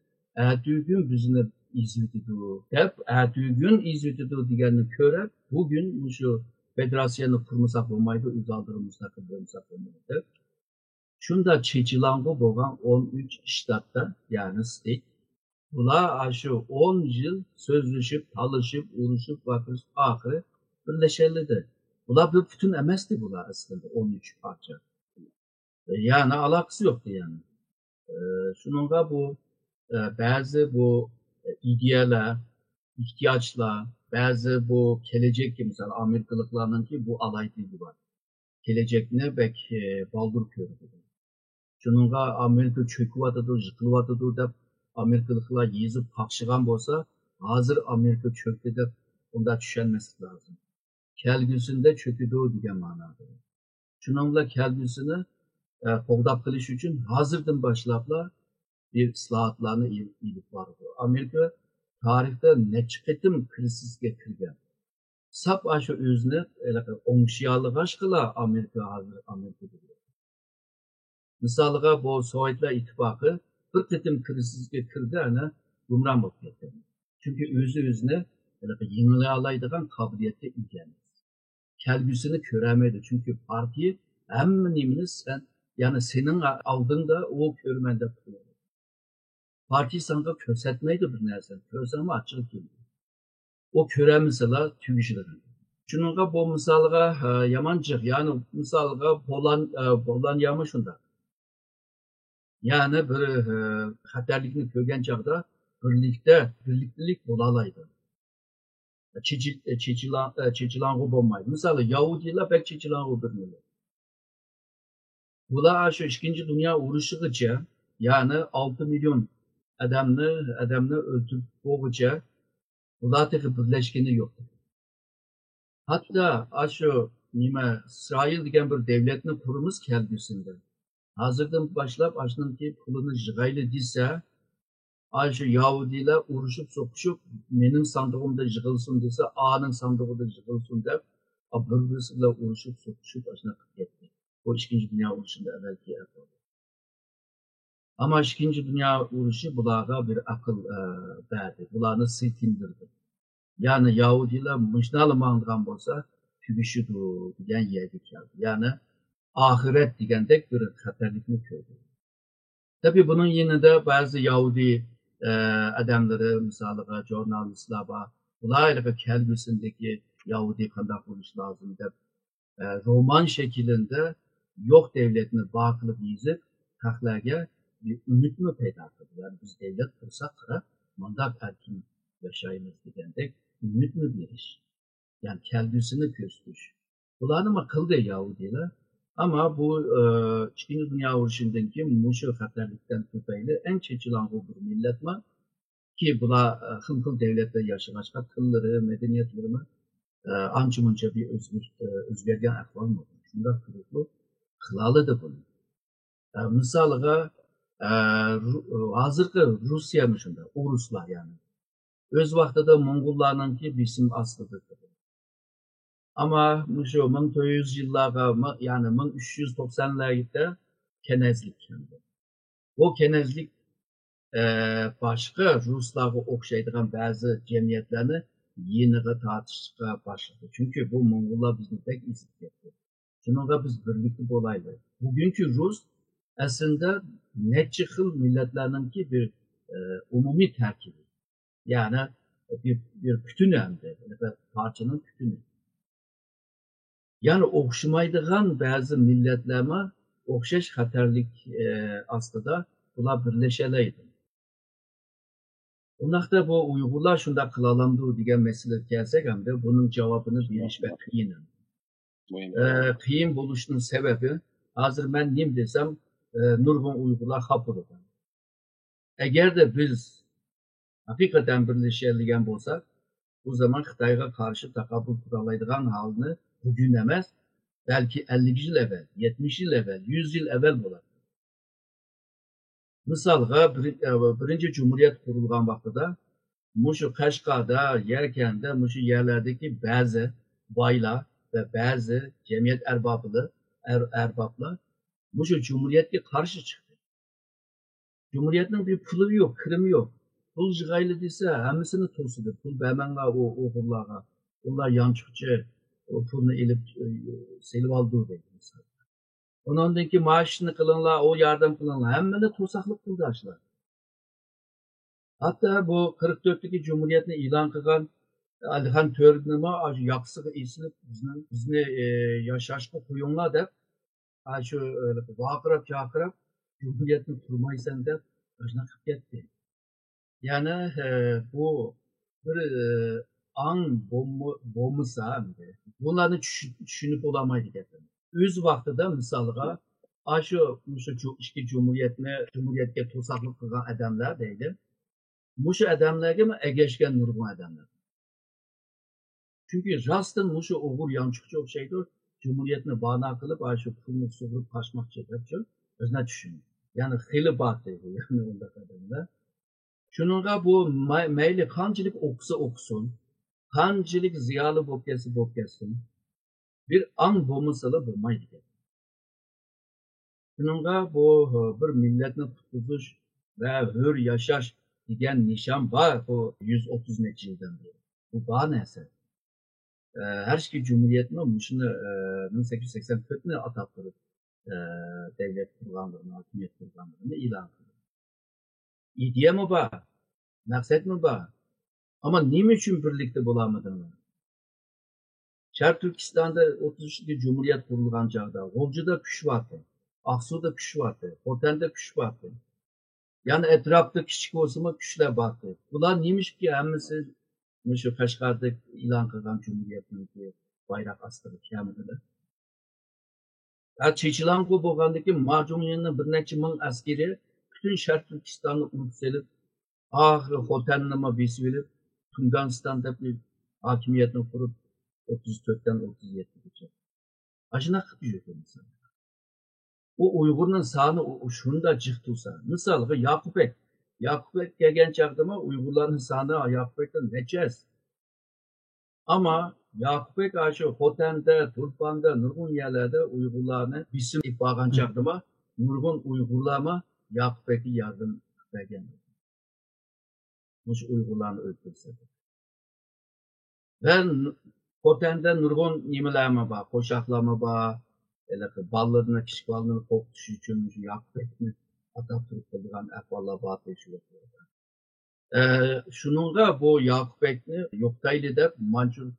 ئەتىگۈن بىزنى ئېزىۋېتىدۇ دەپ، ئەتىگۈن ئېزىۋېتىدۇ دېگەننى كۆرۈپ، بۈگۈن مۇشۇ فېدېراتسىيەنى قۇرمىساق بولمايدۇ، ئۆز ئالدىغا مۇستەقىل بولمىساق بولمايدۇ دەپ، شۇنداق چېچىلاڭغۇ بولغان ئون ئۈچ شتاتتا، يەنى ستېيت، بۇلار ئاشۇ ئون يىل سۆزلىشىپ، تالىشىپ، ئۇرۇشۇپ، ۋارقىرىشىپ، ئاخىرى بىرلەشەلىدى. بۇلار بىر پۈتۈن ئەمەستى، بۇلار ئەسلىدە ئون ئۈچ پارچە. يەنى ئالاقىسى يوقتى يەنى. ئە، شۇنىڭغا بۇ، ئە، بەزى بۇ ئىدىيەلەر، ئېھتىياجلار، بەزى بۇ كېلەچەككە، مىسال، ئامېرىكىلىقلارنىڭكى بۇ ئالاھىدىلىكى بار. كېلەچەكنى بەك، ئە، بالدۇر كۆرىدۇ. شۇنىڭغا ئامېرىكا چۆكۈۋاتىدۇ، يىقىلىۋاتىدۇ دەپ ئامېرىكىلىقلار يېزىپ قاقشىغان بولسا، ھازىر ئامېرىكا چۆكتى دەپ ئۇنداق چۈشەنمەسلىك لازىم. كەلگۈسىدە چۆكىدۇ دېگەن مەنادا. شۇنىڭ بىلەن كەلگۈسىنى، ئە، قوغداپ قېلىش ئۈچۈن ھازىردىن باشلاپلا بىر ئىسلاھاتلارنى ئېلىپ، ئېلىپ بارىدۇ. ئامېرىكا تارىختا نەچچە قېتىم كرىزىسكە كىرگەن. ساپ ئاشۇ ئۆزىنى ھېلىقى ئوڭشىيالىغاچقىلا ئامېرىكا ھازىر ئامېرىكا دېيىلىدۇ. مىسالىغا، بۇ سوۋېتلار ئىتتىپاقى بىر قېتىم كرىزىسكە كىردى، ئەنە گۇمران بولۇپ كەتتى. چۈنكى ئۆزى ئۆزىنى ھېلىقى يېڭىلالايدىغان قابىلىيەتكە ئىگە ئەمەس. كەلگۈسىنى كۆرەلمەيدۇ، چۈنكى پارتىيە ھەممە نېمىنى سەن، يەنى سېنىڭ ئالدىڭدا ئۇ كۆرىمەن دەپ تۇرىدۇ. پارتىيە ساڭا كۆرسەتمەيدۇ بىر نەرسىنى، كۆرسەڭمۇ ئاچچىقى كېلىدۇ. ئۇ كۆرەلمىسىلا تۈگىشىدۇ. شۇنىڭغا بۇ مىسالغا، ھە، يامان جىق، يەنى مىسالغا بولان-، ئە، بولانيامۇ شۇنداق. يەنى بىر، ئە، خەتەرلىكنى كۆرگەن چاغدا بىرلىكتە، بىرلىكتىلىك بولالايدۇ. چېچىل-، ئە، چېچىلا-، ئە، چېچىلاڭغۇ بولمايدۇ. مىسالى، ياھۇدىيلار بەك چېچىلاڭغۇ بىر مىللەت. بۇلار شۇ ئىككىنچى دۇنيا ئۇرۇشىغىچە، يەنى ئالتە مىليون ئادەمنى، ئادەمنى ئۆلتۈرۈپ بولغۇچە، بۇلار تېخى بىرلەشكىنى يوق. ھەتتا ئاشۇ نېمە، ئىسرائىل دېگەن بىر دۆلەتنى قۇرىمىز كەلگۈسىدە. ھازىردىن باشلاپ ئاشۇنىڭكى پۇلىنى يىغايلى دېسە، ئاشۇ ياھۇدىيلار ئۇرۇشۇپ سوقۇشۇپ، مېنىڭ ساندۇقۇمدا يىغىلسۇن دېسە، ئانىڭ ساندۇقىدا يىغىلسۇن دەپ، بىر-بىرسى بىلەن ئۇرۇشۇپ سوقۇشۇپ، ئاشۇنداق قىلىپ كەتتى. بۇ ئىككىنچى دۇنيا ئۇرۇشىدا ئەۋۋەلكى ئەھۋال. ئەمما ئىككىنچى دۇنيا ئۇرۇشى بۇلارغا بىر ئەقىل، ئە، بەردى، بۇلارنى سىلكىندۈردى. يەنى ياھۇدىيلار مۇشۇنداقلا ماڭىدىغان بولسا، تۈگىشىدۇ دېگەن يەرگە كەلدى. يەنى ئاخىرەت دېگەندەك بىر خەتەرلىكنى كۆردى. تەبىئىي، بۇنىڭ يېنىدا بەزى ياھۇدىي، ئە، ئادەملىرى، مىسالىغا، ژۇرنالىستلار بار. بۇلار ھېلىقى كەلگۈسىدىكى ياھۇدىي قانداق بولۇشى لازىم دەپ، ئە، رومان شەكلىدە يوق دەۋلەتنى بار قىلىپ يېزىپ، خەقلەرگە بىر ئۈمىدنى پەيدا قىلدى. يەنى بىز دەۋلەت قۇرساق، قارا، مۇنداق ئەركىن ياشايمىز دېگەندەك ئۈمىدنى بېرىش. يەنى كەلگۈسىنى كۆرسىتىش. بۇلارنىمۇ قىلدى يەھۇدىيلار. ئەمما بۇ، ئە، ئىككىنچى دۇنيا ئۇرۇشىدىن كېيىن مۇشۇ خەتەرلىكتىن تۈپەيلى ئەڭ چېچىلاڭغۇ بىر مىللەتمۇ كى، بۇلار، ئە، خىل-خىل دەۋلەتتە ياشىغاچقا، تىللىرى، مەدەنىيەتلىرىمۇ، ئە، ئانچە-مۇنچە بىر ئۆزگىرىپ، ئە، ئۆزگەرگەن ئەھۋال بولغان. شۇنداق تۇرۇپمۇ قىلالىدى بۇنى. ئە، مىسالىغا، ئە، رۇ-، ھازىرقى روسىيەمۇ شۇنداق، ئورۇسلار يەنى. ئۆز ۋاقتىدا موڭغۇللارنىڭكى بېسىم ئاستىدا تۇردى. ئەمما مۇشۇ مىڭ تۆت يۈز يىللارغا، مىڭ-، يەنى مىڭ ئۈچ يۈز توقسانلاردا كەنەزلىك كەلدى. بۇ كەنەزلىك، ئە، باشقا رۇسلارغا ئوخشايدىغان بەزى جەمئىيەتلەرنى يېنىغا تارتىشقا باشلىدى. چۈنكى بۇ موڭغۇللار بىزنى بەك ئېزىپ كەتتى. شۇنىڭغا بىز بىرلىكتە بولايلى. بۈگۈنكى رۇس ئەسلىدە نەچچە خىل مىللەتلەرنىڭكى بىر، ئە، ئومۇمىي تەركىبى. يەنى بىر، بىر پۈتۈن ئەمدى، پارچىنىڭ پۈتۈنى. يەنى ئوخشىمايدىغان بەزى مىللەتلەرمۇ ئوخشاش خەتەرلىك، ئە، ئاستىدا بۇلار بىرلىشەلەيدۇ. ئۇنداقتا بۇ ئۇيغۇرلار شۇنداق قىلالامدۇ دېگەن مەسىلىگە كەلسەك، ئەمدى بۇنىڭ جاۋابىنى بېرىش بەك قىيىن. مۇھىم. ئە، قىيىن بولۇشنىڭ سەۋەبى، ھازىر مەن نېمە دېسەم، ئە، نۇرغۇن ئۇيغۇرلار خاپا بولىدۇ. ئەگەردە بىز ھەقىقەتەن بىرلىشەلىگەن بولساق، بۇ زامان خىتايغا قارشى تاقابىل تۇرالايدىغان ھالنى بۈگۈن ئەمەس، بەلكى ئەللىك يىل ئەۋەل، يەتمىش يىل ئەۋەل، يۈز يىل ئەۋەل بولاتتى. مىسالغا، بىر-، ئە، بىرىنچى جۇمھۇرىيەت قۇرۇلغان ۋاقتىدا مۇشۇ قەشقەردە، يەركەندە، مۇشۇ يەرلەردىكى بەزى بايلار ۋە بەزى جەمئىيەت ئەربابلىرى، ئەر-، ئەربابلار مۇشۇ جۇمھۇرىيەتكە قارشى چىقتى. جۇمھۇرىيەتنىڭ بىر پۇلى يوق، كىرىمى يوق. پۇل يىغايلى دېسە، ھەممىسىنى توسىدۇ. پۇل بەرمەڭلار ئۇ ئۇيغۇرلارغا. ئۇلار يانچۇقچى، ئۇ پۇلنى ئېلىپ، ئى، سېلىۋالىدۇ دەيدۇ مىسال. ئۇنىڭدىن كېيىن مائاشنى قىلىڭلار، ئۇ ياردەم قىلىڭلار. ھەممىنى توساقلىق قىلدى ئاشۇلار. ھەتتا بۇ قىرىق تۆتتىكى جۇمھۇرىيەتنى ئېلان قىلغان ئەلىخان تۆرىنىمۇ ئاشۇ ياقىسىغا ئېسىلىپ، بىزنىڭ، بىزنى، ئى، ياشاشقا قويۇڭلار دەپ، ئاشۇ، ئى، ۋارقىراپ-چاقىراپ، جۇمھۇرىيەتنى قۇرمايسەن دەپ، ئاشۇنداق قىلىپ كەتتى. يەنى، ئى، بۇ بىر، ئى، ئاڭ بولما-، بولمىسا، ئەمدى بۇلارنى چۈش-، چۈشىنىپ بولالمايدىكەن. ئۆز ۋاقتىدا، مىسالغا، ئاشۇ، مۇشۇ جۇ-، ئىككى جۇمھۇرىيەتنى، جۇمھۇرىيەتكە توساقلىق قىلغان ئادەملەر دەيلى. مۇشۇ ئادەملەرگىمۇ ئەگەشكەن نۇرغۇن ئادەملەر. چۈنكى راستتىن مۇشۇ ئۇيغۇر يانچۇقچى ئوخشايدۇ، جۇمھۇرىيەتنى بانا قىلىپ، ئاشۇ پۇلنى سۇغۇرۇپ قاچماقچى دەپچۇ، ئۆزىنى چۈشىنىدۇ. يەنى خېلى بارتى، يەنى ئۇنداق ئادەملەر. شۇنىڭغا بۇ مەي-، مەيلى قانچىلىك ئوقۇسا ئوقۇسۇن، قانچىلىك زىيالىي بولۇپ كەتسە بولۇپ كەتسۇن، بىر ئاڭ بولمىسىلا بولمايدىكەن. شۇنىڭغا بۇ، بىر مىللەتنى قۇتقۇزۇش ۋە ھۆر ياشاش دېگەن نىشان بار، بۇ يۈز ئوتتۇز نەچچە يىلدىن بېرى. بۇ بار نەرسە. ئە، ھەر ئىككى جۇمھۇرىيەتمۇ مۇشۇنى، ئە، مىڭ سەككىز يۈز سەكسەن تۆتنى ئاتاپ تۇرۇپ، ئە، دەۋلەت قۇرغانلىقىنى، ھاكىمىيەت قۇرغانلىقىنى ئېلان قىلدى. ئىدىيەمۇ بار، مەقسەتمۇ بار. ئەمما نېمە ئۈچۈن بىرلىكتە بولالمىدىڭلار؟ شەرقىي تۈركىستاندا ئوتتۇز ئۈچىنچى جۇمھۇرىيەت قۇرۇلغان چاغدا غۇلجىدا كۈچ بارتى، ئاقسۇدا كۈچ بارتى، خوتەندە كۈچ بارتى. يەنى ئەتراپتا كىچىك بولسىمۇ كۈچلەر بارتى. بۇلار نېمىشقا ھەممىسى مۇشۇ قەشقەردە ئېلان قىلغان جۇمھۇرىيەتنىڭكى بايراق ئاستىغا كەلمىدىلە؟ ھە، چېچىلاڭغۇ بولغاندىكىن، ماجۇڭيىننىڭ بىر نەچچە مىڭ ئەسكىرى پۈتۈن شەرقىي تۈركىستاننى ئۇرۇپ سېلىپ، ئاخىرى خوتەننىمۇ بېسىۋېلىپ، تۇڭگانىستان دەپ ھاكىمىيەتنى قۇرۇپ، ئوتتۇز تۆتتىن ئوتتۇز يەتتىگىچە. ئاشۇنداق قىلىپ يۈرگەن ئىنسان. ئۇ ئۇيغۇرنىڭ سانى ئۇ، ئۇ شۇنداق جىق تۇرسا. مىسالغا، ياقۇپ بەگ. ياقۇپ بەگ كەلگەن چاغدىمۇ ئۇيغۇرلارنىڭ سانى ياقۇپ بەگتىن نەچچە ھەسسە. ئەمما ياقۇپ بەگ ئاشۇ خوتەندە، تۇرپاندا، نۇرغۇن يەرلەردە ئۇيغۇرلارنى بېسىم ئېلىپ بارغان چاغدىمۇ نۇرغۇن ئۇيغۇرلارمۇ ياقۇپ بەگكە ياردەم بەرگەن. مۇشۇ ئۇيغۇرلارنى ئۆلتۈرسە. ۋە خوتەندە نۇرغۇن نېمىلەرمۇ بار، قوشاقلارمۇ بار. ھېلىقى بالىلىرىنى، كىچىك بالىلىرىنى قورقۇتۇش ئۈچۈن مۇشۇ ياقۇپ بەگنى ئاتاپ تۇرۇپ قىلىدىغان ئەھۋاللار بار شۇ ۋاقىتلاردا. ئە، شۇنىڭغا بۇ ياقۇپ بەگنى يوقىتايلى دەپ مانجۇ-،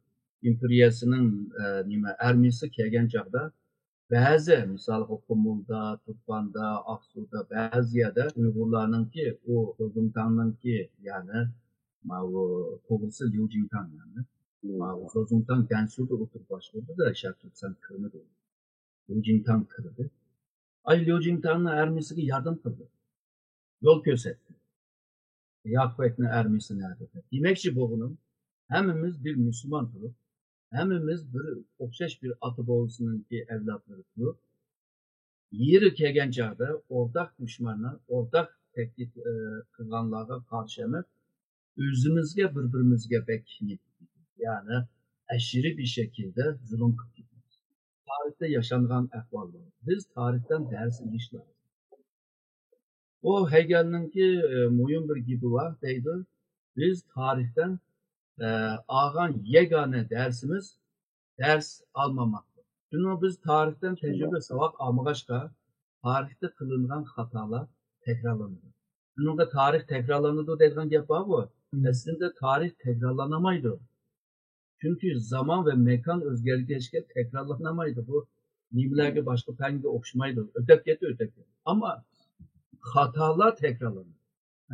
ئىمپېرىيەسىنىڭ، ئە، نېمە، ئارمىيىسى كەلگەن چاغدا بەزى، مىسالغا، قۇمۇلدا، تۇرپاندا، ئاقسۇدا، بەزى يەردە ئۇيغۇرلارنىڭكى، ئۇ زوزۇڭتاڭنىڭكى، يەنى ماۋۇ توغرىسى ليۇ جىڭتاڭ، يەنى ماۋۇ زوزۇڭتاڭ گەنسۇدا ئولتۇرۇپ باشقۇردى-دە، شەرقىي تۈركىستان كىرمىدى. ليۇ جىڭتاڭ كىردى. ئاي ليۇ جىڭتاڭنىڭ ئارمىيىسىگە ياردەم قىلدى. يول كۆرسەتتى. ياقۇپبەگنىڭ ئارمىيىسى نەدە؟ دېمەكچى بولغىنىم، ھەممىمىز بىر مۇسۇلمان تۇرۇپ، ھەممىمىز بىر ئوخشاش بىر ئاتا بوۋىسىنىڭكى ئەۋلادلىرى تۇرۇپ، يېرى كەلگەن چاغدا ئورتاق دۈشماننى، ئورتاق تەھدىت، ئى، قىلغانلارغا قارشى ئەمەس، ئۆزىمىزگە، بىر-بىرىمىزگە بەك، يەنى ئەشىرىي بىر شەكىلدە زۇلۇم قىلىپ كېتىمىز. تارىختا ياشانغان ئەھۋاللار. بىز تارىختىن دەرس ئېلىش لازىم. بۇ ھېگېلنىڭكى، ئى، مۇھىم بىر گېپى بار دەيدۇ. بىز تارىختىن، ئى، ئالغان يەگانە دەرسىمىز دەرس ئالمىماقتۇر. شۇنىڭ بىز تارىختىن تەجرىبە، ساۋاق ئالمىغاچقا، تارىختا قىلىنغان خاتالار تەكرارلىنىدۇ. شۇنىڭغا تارىخ تەكرارلىنىدۇ دەيدىغان گەپ بارغۇ. ئەسلىدە تارىخ تەكرارلانمايدۇ. چۈنكى زامان ۋە ماكان ئۆزگەرگەچكە تەكرارلىنمايدۇ. بۇ نېمىلەرگە، باشقا پەنگە ئوخشىمايدۇ. ئۆتەپ كەتتى، ئۆتەپ كەتتى. ئەمما خاتالار تەكرارلىنىدۇ.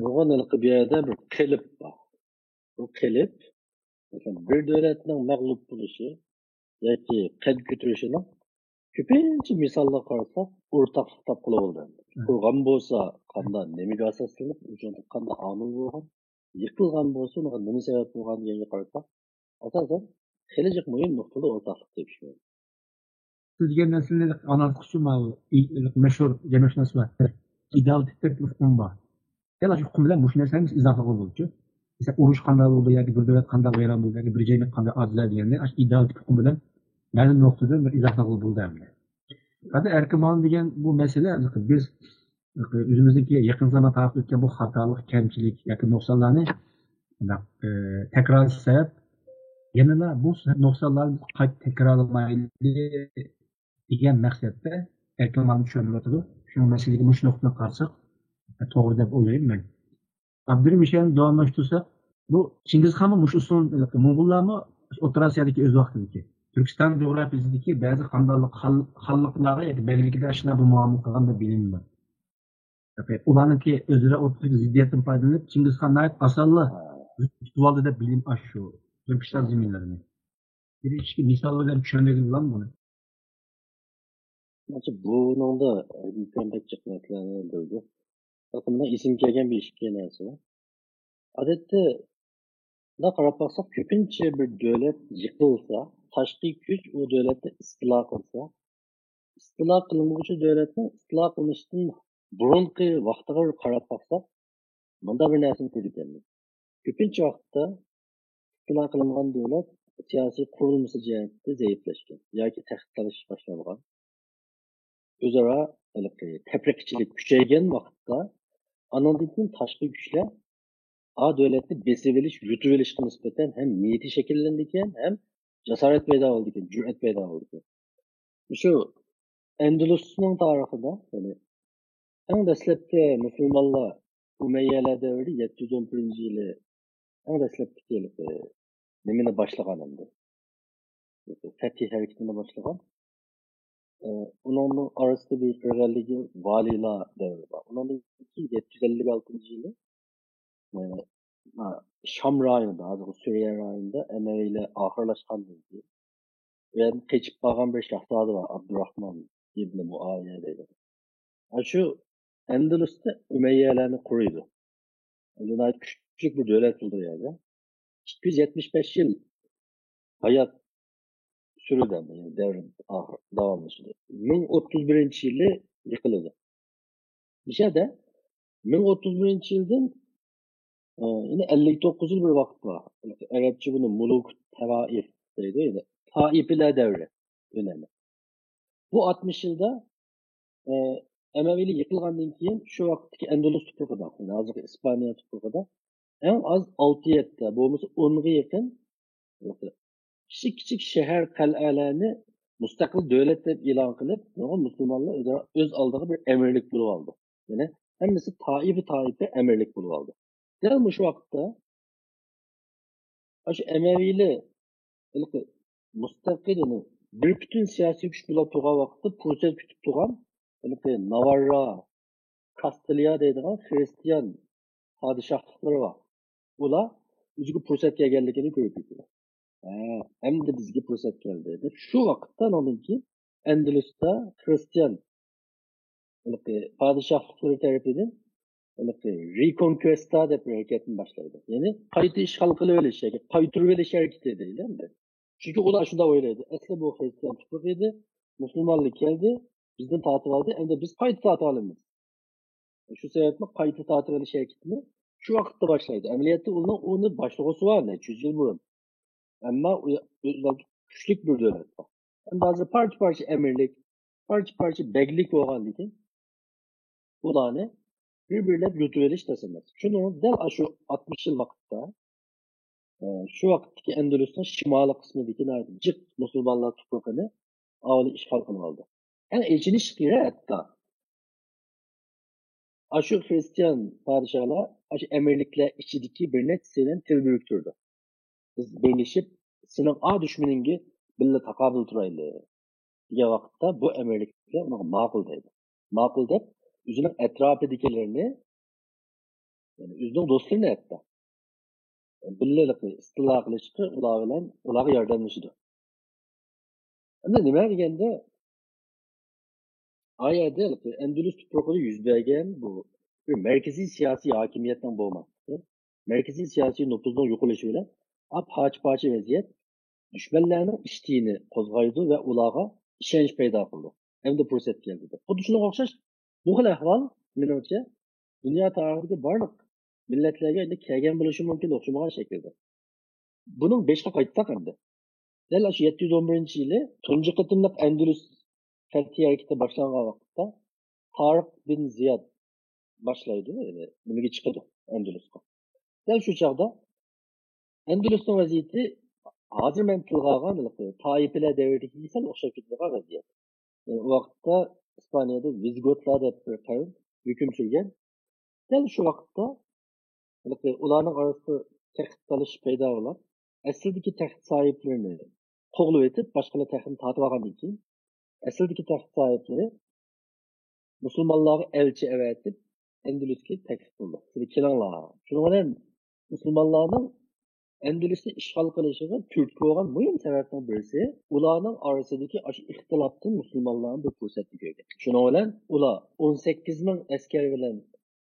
نۇرغۇن ھېلىقى بۇ يەردە بىر قېلىپ بار. بۇ قېلىپ، مەسىلەن، بىر دۆلەتنىڭ مەغلۇپ بولۇشى ياكى قەد كۆتۈرۈشىنىڭ كۆپىنچە مىساللارغا قارىساق، ئورتاقلىق تاپقىلى بولىدۇ. قۇرغان بولسا قانداق، نېمىگە ئاساسلىنىپ، ۋۇجۇدقا قانداق ئامىل بولغان، يىقىلغان بولسا ئۇنىڭغا نېمە سەۋەب بولغان دېگەنگە قارىساق، ئاساسەن خېلى جىق مۇھىم نۇقتىدا ئورتاقلىق تېپىش مۇمكىن. سىز دېگەن نەرسىنى ئاڭلاتقۇچى ماۋۇ ئى-، مەشھۇر جەمئىيەتشۇناس بار. ئىدېئال تىپتەك ئۇقۇم بار. دەل شۇ ئۇقۇم بىلەن مۇشۇ نەرسىنى بىز ئىزاھلىغىلى بولىدۇ. مەسىلەن، ئۇرۇش قانداق بولدى ياكى بىر دۆلەت قانداق ۋەيران بولدى ياكى بىر جەمئىيەت قانداق ئاجىزلەدى دېگەننى ئاشۇ ئىدېئال تىپ ئۇقۇم بىلەن مەلۇم نۇقتىدىن بىر ئىزاھلىغىلى بولىدۇ ئەمدى. ھازىر ئەركىن مالىم دېگەن بۇ مەسىلە، بىز ئۆزىمىزنىڭكى يېقىن زامان تارىختا ئۆتكەن بۇ خاتالىق، كەمچىلىك ياكى نۇقسانلارنى مۇنداق، ئى، تەكرار سەۋەب، يەنىلا بۇ نۇقسانلارنى قايتا تەكرارلىمايلى دېگەن مەقسەتتە ئەركىن مالىم چۈشەندۈرۈۋاتىدۇ. شۇ مەسىلىگە مۇشۇ نۇقتىدىن قارىساق، توغرا دەپ ئويلايمەن مەن. ئابدۇرېھىم ئىشەننى داۋاملاشتۇرساق، بۇ چىڭگىزخانمۇ مۇشۇ ئۇسۇل، موڭغۇللارمۇ ئوتتۇرا ئاسىيادىكى ئۆز ۋاقتىدىكى تۈركىستان جۇغراپىيىسىدىكى بەزى خاندانلىق خان-، خانلىقلارغا ياكى بەگلىكىگە ئاشۇنداق بىر مۇئامىلە قىلغان دەپ بىلىنىدۇ. ئۇلارنىڭكى ئۆزئارا ئوتتۇرىدىكى زىددىيەتتىن پايدىلىنىپ، چىڭگىزخان ناھايىتى ئاسانلا يۇتۇۋالدى دەپ بىلىم ئاشۇ تۈركىستان زېمىنلىرىنى. بىر ئىككى مىسال بىلەن چۈشەندۈرگىلى بولامدۇ بۇنى؟ مانا بۇنىڭدا ئىمكان بەك جىق نەرسىلەرنى بىلدى. مانا ئېسىمگە كەلگەن بىر ئىككى نەرسە بار. ئادەتتە، مۇنداق قاراپ باقساق، كۆپىنچە بىر دۆلەت يىقىلسا، تاشقى كۈچ ئۇ دۆلەتنى ئىستىلا قىلسا، ئىستىلا قىلىنغۇچى دۆلەتنىڭ ئىستىلا قىلىنىشتىن بۇرۇنقى ۋاقتىغا بىر قاراپ باقساق، مۇنداق بىر نەرسىنى كۆرىدىكەنمىز. كۆپىنچە ۋاقىتتا ئىستىلا قىلىنغان دۆلەت سىياسىي قۇرۇلمىسى جەھەتتە زەئىپلەشكەن ياكى تەختىلىشىش باشلانغان. ئۆزئارا ھېلىقى تەپرىقىچىلىك كۈچەيگەن ۋاقىتتا، ئانىڭدىن كېيىن تاشقى كۈچلەر ئا دۆلەتنى بېسىۋېلىش، يۇتۇۋېلىشقا نىسبەتەن ھەم نىيىتى شەكىللىنىدىكەن، ھەم جاسارەت پەيدا بولىدىكەن، جۈرئەت پەيدا بولىدىكەن. شۇ ئەندىلۇسنىڭ تارىخىدا، يەنى ئەڭ دەسلەپكى مۇسۇلمانلار ئۇمەييەلەر دەۋرى يەتتە يۈز ئون بىرىنچى يىلى ئەڭ دەسلەپكى، ئە، نېمىنى باشلىغان ئەمدى؟ فەتھى ھەرىكىتىنى باشلىغان. ئە، ئۇنىڭ ئارىسىدا بىر كىرگەنلىكى ۋالىيلار دەۋرى بار. ئۇنىڭدىن كېيىن يەتتە يۈز ئەللىك ئالتىنچى يىلى، ئە، شام رايونىدا، ھازىرقى سۈرىيە رايونىدا ئەمەۋىيلەر ئاخىرلاشقاندىن كېيىن، ئۇ يەردىن قېچىپ قالغان بىر شاھزادە بار، ئابدۇراخمان ئىبنى مۇئاۋىيە دەيدۇ. ئاشۇ ئەندىلۇستا ئۈمەييەلەرنى قۇرۇيدۇ. ئەمدى ناھايىتى كۈچلۈك بىر دۆلەت بولدى ئۇ يەردە. ئىككى يۈز يەتمىش بەش يىل ھايات سۈرىدۇ، يەنى دەۋر ئاخىر داۋاملىشىدۇ. مىڭ ئوتتۇز بىرىنچى يىلى يىقىلىدۇ. نىشەدە مىڭ ئوتتۇز بىرىنچى يىلدىن، ئە، يەنە ئەللىك توققۇز يىل بىر ۋاقىت بار. ئەرەبچە بۇنى مۇلۇك تەۋائىف دەيدۇ، يەنى تائىپىلەر دەۋرى ئۆنەمى. بۇ ئاتمىش يىلدا، ئە، ئەمەۋىيلەر يىقىلغاندىن كېيىن شۇ ۋاقىتتىكى ئەندۇلۇس تۇپرىقىدا، يەنى ھازىرقى ئىسپانىيە تۇپرىقىدا ئەڭ ئاز ئالتە يەتتە، بولمىسا ئونغا يېقىن كىچىك كىچىك شەھەر، قەلئەلەرنى مۇستەقىل دۆلەت دەپ ئېلان قىلىپ، نۇرغۇن مۇسۇلمانلار ئۆزئارا ئۆز ئالدىغا بىر ئەمىرلىك بولۇۋالدى. يەنى ھەممىسى تائىپە تائىپە ئەمىرلىك بولۇۋالدى. دەل مۇشۇ ۋاقىتتا ئاشۇ ئەمەۋىيلەر ھېلىقى مۇستەقىل، يەنى بىر پۈتۈن سىياسىي كۈچ بولۇپ تۇرغان ۋاقىتتا پۇرسەت كۈتۈپ تۇرغان، ھېلىقى ناۋاررا، كاستىلىيا دەيدىغان خرىستىيان پادىشاھلىقلىرى بار. ئۇلار ئۆزىگە پۇرسەت كەلگەنلىكىنى كۆرۈپ يېتىدۇ. ھە، ئەمدى بىزگە پۇرسەت كەلدى دەپ، شۇ ۋاقىتتا ئاندىن كېيىن ئەندىلۇستا خرىستىيان ھېلىقى پادىشاھلىقلىرى تەرىپىدىن ھېلىقى رېكونكۋېستا دەپ بىر ھەرىكەتنى باشلايدۇ. يەنى قايتا ئىشغال قىلىۋېلىش ياكى قايتۇرۇۋېلىش ھەرىكىتى دەيلى ئەمدى. چۈنكى ئۇلار شۇنداق ئويلايدۇ. ئەسلى بۇ خرىستىيان تۇپرىقى ئىدى، مۇسۇلمانلار كەلدى، بىزدىن تارتىۋالدى، ئەمدى بىز قايتا تارتىۋالىمىز. شۇ سەۋەبتىن قايتا تارتىۋېلىش ھەرىكىتىنى شۇ ۋاقىتتا باشلايدۇ. ئەمەلىيەتتە ئۇنىڭ ئۇنى باشلىغۇسى بار نەچچە يۈز يىل بۇرۇن. ئەمما ئۇ يا-، ئۆزلەر كۈچلۈك بىر دۆلەت بار. ئەمدى ھازىر پارچە-پارچە ئەمىرلىك، پارچە-پارچە بەگلىك بولغاندىكىن، ئۇلارنى بىر-بىرلەپ يۇتۇۋېلىش تەس ئەمەس. شۇنىڭ دەل ئاشۇ ئاتمىش يىل ۋاقىتتا، ئە، شۇ ۋاقىتتىكى ئەندىلۇسنىڭ شىمالىي قىسمىدىكى ناھايىتى جىق مۇسۇلمانلار تۇپرىقىنى ئاۋۋال ئىشغال قىلىۋالدى. ئەڭ ئېچىنىشلىقى يېرى ھەتتا ئاشۇ خرىستىيان پادىشاھلار ئاشۇ ئەمىرلىكلەر ئىچىدىكى بىر نەچچىسى بىلەن تىل بىرىكتۈردى. بىز بىرلىشىپ سېنىڭ ئا دۈشمىنىڭگە بىللە تاقابىل تۇرايلى دېگەن ۋاقىتتا بۇ ئەمىرلىكلەر ئۇنىڭغا ماقۇل دەيدۇ. ماقۇل دەپ ئۆزىنىڭ ئەتراپىدىكىلىرىنى، يەنى ئۆزىنىڭ دوستلىرىنى ھەتتا بىللە ئىستىلا قىلىشقا ئۇلار بىلەن ئۇلارغا ياردەملىشىدۇ. ئەمدى نېمە دېگەندە، ئا يەردە ئەندىلۇس تۇپرىقىدا يۈز بەرگەن بۇ بىر مەركىزىي سىياسىي ھاكىمىيەتنىڭ بولماسلىقى، مەركىزىي سىياسىي نوپۇزنىڭ يوقىلىشى بىلەن ئا پارچە-پارچە ۋەزىيەت دۈشمەنلەرنىڭ ئىشتىيىنى قوزغايدۇ ۋە ئۇلارغا ئىشەنچ پەيدا قىلىدۇ. ئەمدى پۇرسەت كەلدى دەپ. خۇددى شۇنىڭغا ئوخشاش بۇ خىل ئەھۋال، مېنىڭچە، دۇنيا تارىخىدىكى بارلىق مىللەتلەرگە ئەمدى كەلگەن بولۇشى مۇمكىن ئوخشىمىغان شەكىلدە. بۇنىڭ بېشىغا قايتساق ئەمدى. دەل ئاشۇ يەتتە يۈز ئون بىرىنچى يىلى تۇنجى قېتىملىق ئەندىلۇس فەتھى ھەرىكىتى باشلانغان ۋاقىتتا تارىق بىن زىياد باشلايدۇ، يەنى نېمىگە چىقىدۇ، ئەندىلۇسقا. دەل شۇ چاغدا ئەندىلۇسنىڭ ۋەزىيىتى ھازىر مەن تىلغا ئالغان ھېلىقى تائىپىلەر دەۋرىدىكىگە سەل ئوخشاپ كېتىدىغان ۋەزىيەت. ئە، ئۇ ۋاقىتتا ئىسپانىيەدە ۋىزگوتلار دەپ بىر قەۋم ھۆكۈم سۈرگەن. دەل شۇ ۋاقىتتا ھېلىقى ئۇلارنىڭ ئارىسىدا تەخت تالىشىش پەيدا بولۇپ، ئەسلىدىكى تەخت ساھىبلىرىنى قوغلىۋېتىپ، باشقىلار تەختنى تارتىۋالغاندىن كېيىن، ئەسلىدىكى تەخت ساھىبلىرى مۇسۇلمانلارغا ئەلچى ئەۋەتىپ، ئەندىلۇسكە تەكلىپ قىلدى. سىلەر كېلىڭلار. شۇنىڭ بىلەن مۇسۇلمانلارنىڭ ئەندىلۇسنى ئىشغال قىلىشىغا تۈرتكە بولغان مۇھىم سەۋەبنىڭ بىرسى، ئۇلارنىڭ ئارىسىدىكى ئاشۇ ئىختىلاپتىن مۇسۇلمانلارنى بىر پۇرسەتتە كۆرگەن. شۇنىڭ بىلەن ئۇلار ئون سەككىز مىڭ ئەسكەر بىلەن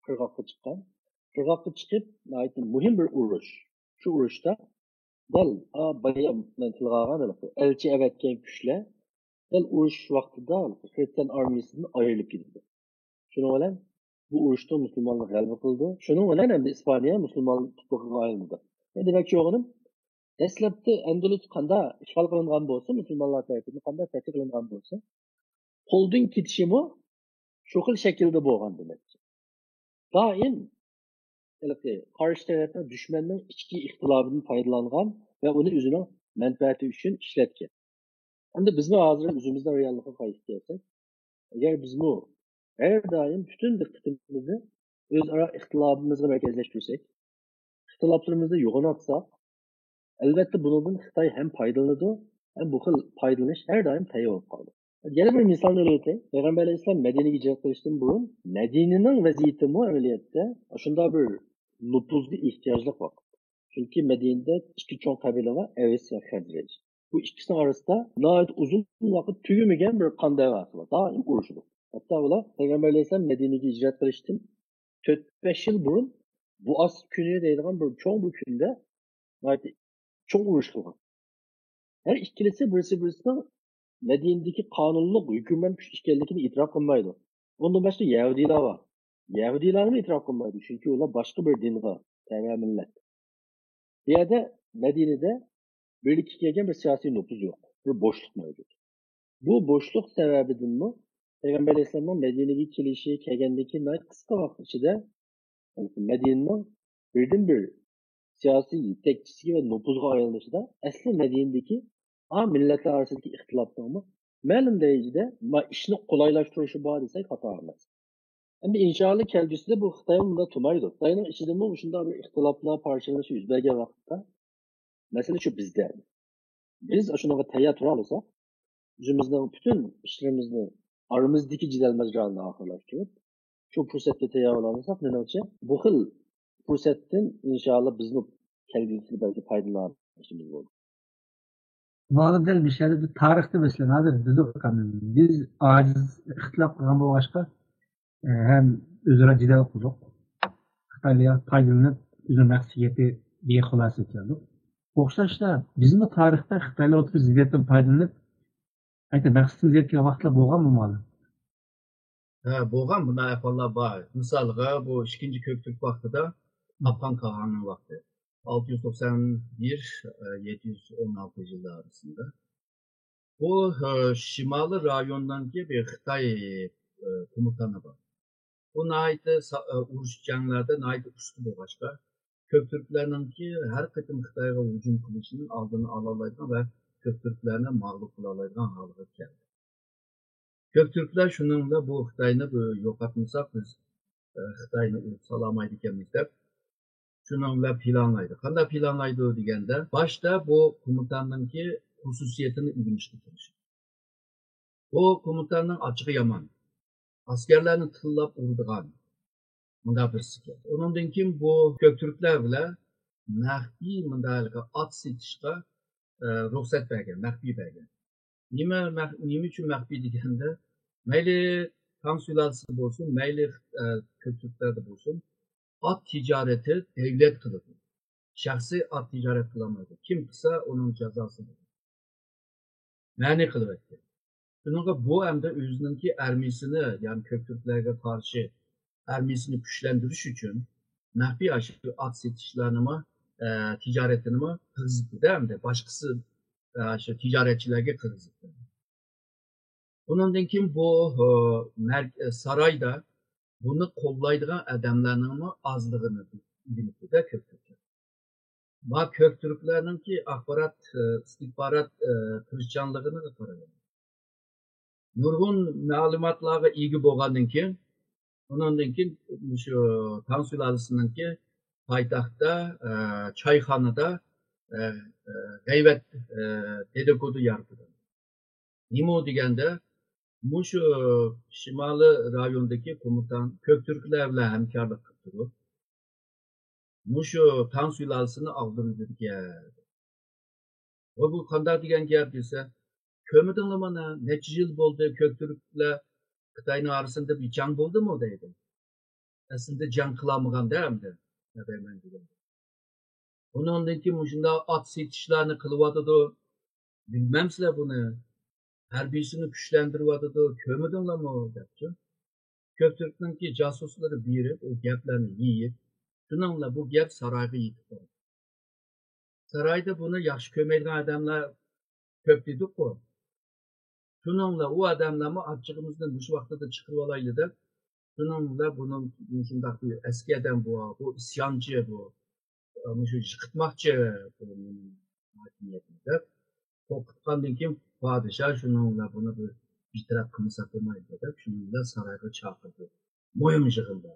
قىرغاققا چىققان. قىرغاققا چىقىپ، ناھايىتى مۇھىم بىر ئۇرۇش. شۇ ئۇرۇشتا دەل، ئا، بايام مەن تىلغا ئالغان ھېلىقى ئەلچى ئەۋەتكەن كۈچلەر دەل ئۇرۇش ۋاقتىدا خرىستىيان ئارمىيىسىدىن ئايرىلىپ كېتىدۇ. شۇنىڭ بىلەن بۇ ئۇرۇشتا مۇسۇلمانلار غەلىبە قىلىدۇ. شۇنىڭ بىلەن ئەمدى ئىسپانىيە مۇسۇلمان تۇپرىقىغا ئايلىنىدۇ. مەن دېمەكچى بولغىنىم، دەسلەپتە ئەندىلۇس قانداق ئىشغال قىلىنغان بولسا، مۇسۇلمانلار تەرىپىدىن قانداق تەتقىق قىلىنغان بولسا، قولدىن كېتىشىمۇ شۇ خىل شەكىلدە بولغان دېمەكچى. دائىم ھېلىقى قارشى تەرەپنىڭ، دۈشمەننىڭ ئىچكى ئىختىلاپىدىن پايدىلانغان ۋە ئۇنى ئۆزىنىڭ مەنپەئەتى ئۈچۈن ئىشلەتكەن. ئەمدى بىزمۇ ھازىر ئۆزىمىزنىڭ رېئاللىقىغا قايتىپ كەلسەك، ئەگەر بىزمۇ ھەر دائىم پۈتۈن دىققىتىمىزنى ئۆزئارا ئىختىلاپىمىزغا مەركەزلەشتۈرسەك، ئىختىلاپلىرىمىزنى يوغىناتساق، ئەلۋەتتە بۇنىڭدىن خىتاي ھەم پايدىلىنىدۇ، ھەم بۇ خىل پايدىلىنىش ھەر دائىم تەييار بولۇپ قالىدۇ. يەنە بىر مىسالنى ئېلىۋېتەي. پەيغەمبەر ئەلەيھىسسالام مەدىنىگە ھىجرەت قىلىشتىن بۇرۇن مەدىنىنىڭ ۋەزىيىتىمۇ ئەمەلىيەتتە شۇنداق بىر نوپۇزغا ئېھتىياجلىق ۋاقىت. چۈنكى مەدىنىدە ئىككى چوڭ قەبىلە بار، ئەۋس ۋە خەزرەج. بۇ ئىككىسىنىڭ ئارىسىدا ناھايىتى ئۇزۇن ۋاقىت تۈگىمىگەن بىر قان دەۋاسى بار. دائىم ئۇرۇشىدۇ. ھەتتا ئۇلار پەيغەمبەر ئەلەيھىسسالام مەدىنىگە ھىجرەت قىلىشتىن تۆت بەش يىل بۇرۇن بۇئاس كۈنى دەيدىغان بىر چوڭ بىر كۈندە ناھايىتى چوڭ ئۇرۇش قىلغان. ھەر ئىككىلىسى بىرسى-بىرسىنىڭ مەدىنىدىكى قانۇنلۇق ھۆكۈمران كۈچ ئىكەنلىكىنى ئېتىراپ قىلمايدۇ. ئۇندىن باشقا يەھۇدىيلار بار. يەھۇدىيلارمۇ ئېتىراپ قىلمايدۇ، چۈنكى ئۇلار باشقا بىر دىنغا تەۋە مىللەت. بۇ يەردە مەدىنىدە بىرلىككە كەلگەن بىر سىياسىي نوپۇز يوق، بىر بوشلۇق مەۋجۇت. بۇ بوشلۇق سەۋەبىدىنمۇ پەيغەمبەر ئەلەيھىسسالامنىڭ مەدىنىگە كېلىشى، كەلگەندىن كېيىن ناھايىتى قىسقا ۋاقىت ئىچىدە مەدىنىنىڭ بىردىنبىر سىياسىي يېتەكچىسىگە ۋە نوپۇزغا ئايلىنىشىدا ئەسلى مەدىنىدىكى ئا مىللەتلەر ئارىسىدىكى ئىختىلاپنىڭمۇ مەلۇم دەرىجىدە ما ئىشنى قولايلاشتۇرۇشى بار دېسەك خاتا ئەمەس. ئەمدى ئىنشائاللا كەلگۈسىدە بۇ خىتايمۇ بۇنداق تۇرمايدۇ. خىتاينىڭ ئىچىدىمۇ مۇشۇنداق بىر ئىختىلاپلار، پارچىلىنىش يۈز بەرگەن ۋاقىتتا، مەسىلە شۇ بىزدە. بىز شۇنىڭغا تەييار تۇرالىساق، ئۆزىمىزنىڭ پۈتۈن ئىشلىرىمىزنى ئارىمىزدىكى جېدەل ماجىرالارنى ئاخىرلاشتۇرۇپ، شۇ پۇرسەتكە تەييار بولالىساق، مېنىڭچە، بۇ خىل پۇرسەتتىن ئىنشائاللا بىزمۇ كەلگۈسىدە بەلكى پايدىلىنىشىمىز بولىدۇ. مۇئەللىم دەل مۇشۇ يەردە بىر تارىختا مەسىلەن، ھازىر بىز، بىز ئاجىز ئىختىلاپ قىلغان بولغاچقا، ئە، ھەم ئۆزئارا جېدەل قىلدۇق. خىتايلار پايدىلىنىپ، ئۆزىنىڭ مەقسىتىگە يېتى-، دېگەن خۇلاسىگە كەلدۇق. ئوخشاشلا، بىزمۇ تارىختا خىتايلار ئوتتۇرا زىددىيەتتىن پايدىلىنىپ، ئەينى مەقسىتىمىزگە يەتكەن ۋاقىتلار بولغانمۇ مۇئەللىم؟ ھە، بولغان بۇنداق ئەھۋاللار بار. مىسالغا، بۇ ئىككىنچى كۆكتۈرك ۋاقتىدا ئافغان قاغانىنىڭ ۋاقتى. ئالتە يۈز توقسان بىر، يەتتە يۈز ئون ئالتىنچى يىللار ئارىسىدا. بۇ، ئە، شىمالىي رايوندىكى بىر خىتاي، ئە، كومېندانى بار. بۇ ناھايىتى سا-، ئە، ئۇرۇش جەڭلەردە ناھايىتى ئۇستا بولغاچقا، كۆكتۈركلەرنىڭكى ھەر قېتىم خىتايغا ھۇجۇم قىلىشىنىڭ ئالدىنى ئالالايدىغان ۋە كۆكتۈركلەرنى مەغلۇپ قىلالايدىغان ھالغا كەلدى. كۆكتۈركلەر شۇنىڭ بىلەن بۇ خىتاينى بىر يوقاتمىساق، بىز، ئە، خىتاينى ئۇرۇپ سالالايدىكەنمىز دەپ، شۇنىڭ بىلەن پىلانلايدۇ. قانداق پىلانلايدۇ دېگەندە، باشتا بۇ كومېنداننىڭكى خۇسۇسىيىتىنى ئۆگىنىشكە تىرىشىدۇ. بۇ كومېنداننىڭ ئاچچىقى يامان. ئەسكەرلەرنى تىللاپ ئۇرىدىغان مۇنداق بىرسىكەن. ئۇنىڭدىن كېيىن بۇ كۆكتۈركلەر بىلەن مەخپىي مۇنداق ھېلىقى ئات سېتىشقا، ئە، رۇخسەت بەرگەن، مەخپىي بەرگەن. نېمە مەخ-، نېمە ئۈچۈن مەخپىي دېگەندە، مەيلى تاڭ سۇلالىسىدا بولسۇن، مەيلى، ئە، كۆكتۈركلەردە بولسۇن، ئات تىجارىتى دەۋلەت قىلىدۇ. شەخسىي ئات تىجارەت قىلالمايدۇ. كىم قىلسا، ئۇنىڭ جازاسى بولىدۇ. مەنئى قىلىۋەتكەن. شۇنىڭغا بۇ ئەمدى ئۆزىنىڭكى ئارمىيىسىنى، يەنى كۆكتۈركلەرگە قارشى ئارمىيىسىنى كۈچلەندۈرۈش ئۈچۈن مەخپىي ئاشۇ ئات سېتىشلارنىمۇ، ئە، تىجارىتىنىمۇ قىرغىزىپتۇ-دە ئەمدى. باشقىسى، ئە، شۇ تىجارەتچىلەرگە قىرغىزىپتۇ. بۇنىڭدىن كېيىن بۇ، ئە، مەرك-، ئە، سارايدا بۇنى قوللايدىغان ئادەملەرنىڭمۇ ئازلىقىنى ئۆگىنىپتۇ-دە كۆكتۈركلەر. ما كۆكتۈركلەرنىڭكى ئاخبارات، ئە، ئىستىخبارات، ئە، تىرىشچانلىقىغا قارايلى. نۇرغۇن مەلۇماتلارغا ئىگە بولغاندىن كېيىن، ئۇنىڭدىن كېيىن مۇشۇ تاڭ سۇلالىسىنىڭكى پايتەختتە، ئە، چايخانىدا، ئە، ئە، غەيۋەت، ئە، دېدىكودو يارىتىدۇ. نېمە ئۇ دېگەندە، مۇشۇ شىمالىي رايوندىكى كومېندان كۆكتۈركلەر بىلەن ھەمكارلىق قىلىپ تۇرۇپ، مۇشۇ تاڭ سۇلالىسىنى ئاغدۇرۇۋېتىدىكەن. ۋە بۇ قانداق دېگەن گەپ دېسە، كۆرمىدىڭلارمۇ مانا، نەچچە يىل بولدى، كۆكتۈركلەر خىتاينىڭ ئارىسىدا بىر جەڭ بولدىمۇ دەيدۇ. ئەسلىدە جەڭ قىلالمىغاندا ئەمدى، نەدەرمەن دېگەن. ئۇنىڭدىن كېيىن مۇشۇنداق ئات سېتىشلارنى قىلىۋاتىدۇ، بىلمەمسىلەر بۇنى؟ ھەربىيسىنى كۈچلەندۈرۈۋاتىدۇ، كۆرمىدىڭلارمۇ؟ دەپچۇ. كۆكتۈركنىڭكى جاسۇسلىرى بېرىپ، ئۇ گەپلەرنى يېيىپ، شۇنىڭ بىلەن بۇ گەپ سارايغا يېتىپ بارىدۇ. سارايدا بۇنى ياخشى كۆرمەيدىغان ئادەملەر كۆپ دېدۇققۇ. شۇنىڭ بىلەن ئۇ ئادەملەرمۇ ئاچچىقىمىزنى مۇشۇ ۋاقتىدا چىقىرىۋالايلى دەپ، شۇنىڭ بىلەن بۇنىڭ مۇشۇنداق بىر ئەسكى ئادەم بۇ، بۇ ئىسيانچى بۇ، مۇشۇ يىقىتماقچى بۇ مېنىڭ ھاكىمىيەتنى دەپ قورقۇتقاندىن كېيىن پادىشاھ شۇنىڭ بىلەن بۇنى بىر، بىر تەرەپ قىلمىساق بولمايدۇ دەپ شۇنىڭ بىلەن سارايغا چاقىردى. مۇھىم يىغىندا.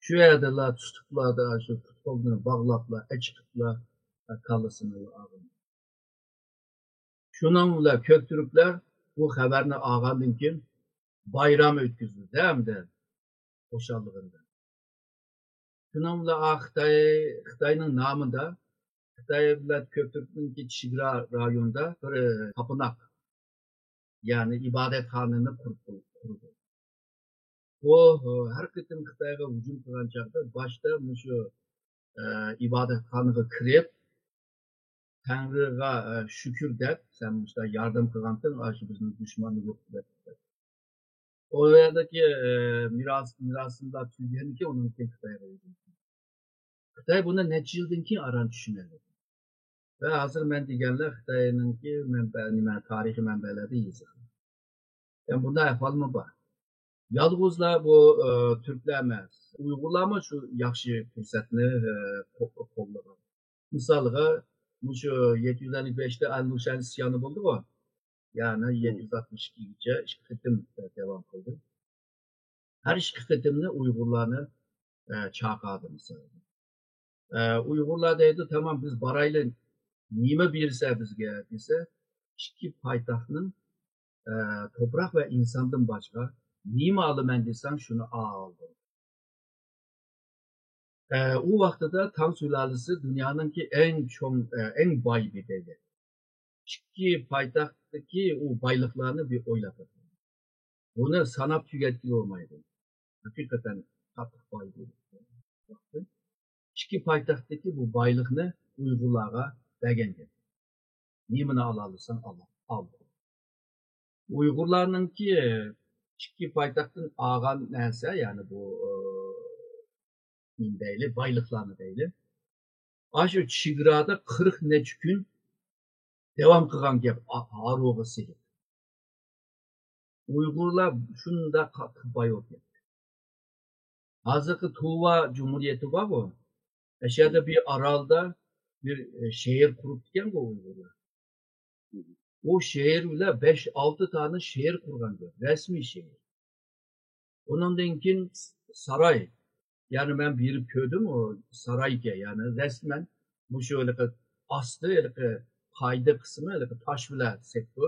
شۇ يەردىلا تۇتۇپلا، شۇ پۇت-قولىنى باغلاپلا، ئەچىقىپلا، كاللىسىنى ئالغان. شۇنىڭ بىلەن كۆكتۈركلەر بۇ خەۋەرنى ئالغاندىن كېيىن بايرام ئۆتكۈزدى ئەمدى خۇشاللىقىدا. شۇنىڭ بىلەن ئا خىتاي، خىتاينىڭ نامىدا خىتاي بىلەن كۆكتۈركنىڭكى چېگرا رايونىدا بىر، ئە، تاپىناق، يەنى ئىبادەتخانىنى قۇرۇپ، قۇردى. بۇ، ئە، ھەر قېتىم خىتايغا ھۇجۇم قىلغان چاغدا باشتا مۇشۇ، ئە، ئىبادەتخانىغا كىرىپ، تەڭرىغا، ئە، شۈكۈر دەپ، سەن مۇشۇنداق ياردەم قىلغانتىڭ، ئاشۇ بىزنىڭ دۈشمەننى يوق قىلىپ. ئۇ يەردىكى، ئە، مىراس، مىراسىمدا تۈگىگەندىكىن ئۇنىڭ كېيىن خىتايغا ئۆتۈپ. خىتاي بۇنى نەچچە يىلدىن كېيىن ئاران چۈشىنەلىدى. ۋە ھازىر مەن دېگەنلەر خىتاينىڭكى مەنبە، نېمە، تارىخىي مەنبەلەردە يېزىلغان. يەنى بۇنداق ئەھۋالمۇ بار. يالغۇزلا بۇ، ئە، تۈركلەر ئەمەس، ئۇيغۇرلارمۇ شۇ ياخشى پۇرسەتنى، ئە، قو-، قوللىغان. مىسالغا، مۇشۇ يەتتە يۈز ئەللىك بەشتە ئەلنۇشەن ئىسيانى بولدىغۇ. يەنى يەتتە يۈز ئاتمىش ئىككىگىچە ئىككى قېتىم داۋام قىلدى. ھەر ئىككى قېتىمنى ئۇيغۇرلارنى، ئە، چاقىردى مىسالغا. ئە، ئۇيغۇرلار دەيدۇ، تامام، بىز بارايلى، نېمە بېرىسە بىزگە دېسە، ئىككى پايتەختنىڭ، ئە، توپراق ۋە ئىنساندىن باشقا نېمە ئالىمەن دېسەڭ، شۇنى ئال دېدى. ئە، ئۇ ۋاقتىدا تاڭ سۇلالىسى دۇنيانىڭكى ئەڭ چوڭ، ئە، ئەڭ باي بىر دەۋلەت. ئىككى پايتەختتىكى ئۇ بايلىقلارنى بىر ئويلاپ بېقىڭ. بۇنى ساناپ تۈگەتكىلى بولمايدۇ. ھەقىقەتەن قاتتىق باي بىر. ئىككى پايتەختتىكى بۇ بايلىقنى ئۇيغۇرلارغا بەرگەن گەپ. نېمىنى ئالالىساڭ ئال، ئال. ئۇيغۇرلارنىڭكى ئىككى پايتەختتىن ئالغان نەرسە، يەنى بۇ، ئى، نېمە دەيلى، بايلىقلارنى دەيلى. ئاشۇ چېگرادا قىرىق نەچچە كۈن داۋام قىلغان گەپ، ئا-، ھارۋىغا سېلىپ. ئۇيغۇرلار شۇنداق قاتتىق باي بولۇپ كەتتى. ھازىرقى تۇۋا جۇمھۇرىيىتى بارغۇ، ئەشەدە بىر ئارالدا بىر، ئە، شەھەر قۇرۇپتىكەنغۇ ئۇيغۇرلار. ئۇ شەھەر بىلەن بەش، ئالتە دانە شەھەر قۇرغان گەپ، رەسمىي شەھەر. ئۇنىڭدىن كېيىن ساراي، يەنى مەن بېرىپ كۆردۈم، ئۇ سارايكەن، يەنى رەسمەن مۇشۇ ھېلىقى ئاستى، ھېلىقى قايدا قىسمى ھېلىقى تاش بىلەن سەپتۇ.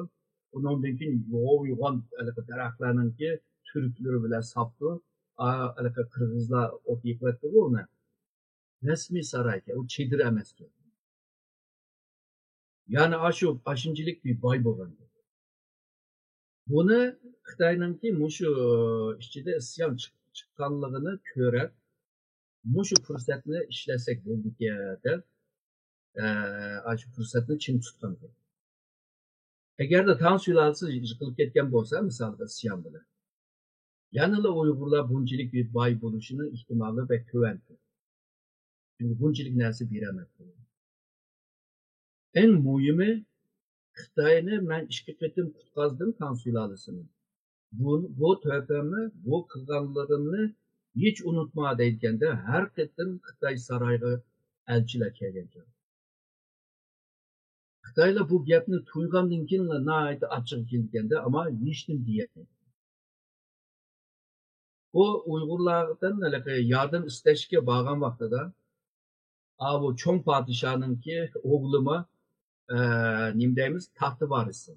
ئۇنىڭدىن كېيىن يوغان يوغان ھېلىقى دەرەخلەرنىڭكى تۈركلىرى بىلەن ساپتۇ. ئا، ھېلىقى قىرغىزلار ئوت يېقىۋەتتىغۇ ئۇنى. رەسمىي سارايكەن، ئۇ چېدىر ئەمەسكەن. يەنى ئاشۇ، ئاشۇنچىلىك بىر باي بولغان. بۇنى خىتاينىڭكى مۇشۇ ئىچىدە ئىسيان چىق-، چىققانلىقىنى كۆرۈپ، مۇشۇ پۇرسەتنى ئىشلەتسەك بولىدىكەن دەپ، ئە، ئاشۇ پۇرسەتنى چىڭ تۇتقان. ئەگەردە تاڭ سۇلالىسى يىقىلىپ كەتكەن بولسا، مىسالغا ئىسيان بىلەن، يەنىلا ئۇيغۇرلار بۇنچىلىك بىر باي بولۇشىنىڭ ئېھتىمالى بەك تۆۋەن. چۈنكى بۇنچىلىك نەرسە بېرەلمەپتۇ. ئەڭ مۇھىمى، خىتاينى مەن ئىككى قېتىم قۇتقازدىم، تاڭ سۇلالىسىنى. بۇ، بۇ تۆھپەمنى، بۇ قىلغانلىرىمنى ھېچ ئۇنتۇما دەيدىكەندە، ھەر قېتىم خىتاي سارايغا ئەلچىلەر كەلگەنكەن. خىتايلار بۇ گەپنى تۇيغاندىن كېيىنلا ناھايىتى ئاچچىقى كېلىدىكەندە، ئەمما ھېچنېمە دېيەلمەيدۇ. بۇ ئۇيغۇرلاردىن ھېلىقى ياردەم ئىستەشكە بارغان ۋاقتىدا، ئاۋۇ چوڭ پادىشاھنىڭكى ئوغلىمۇ، ئە، نېمە دەيمىز، تاختا ۋارىسى.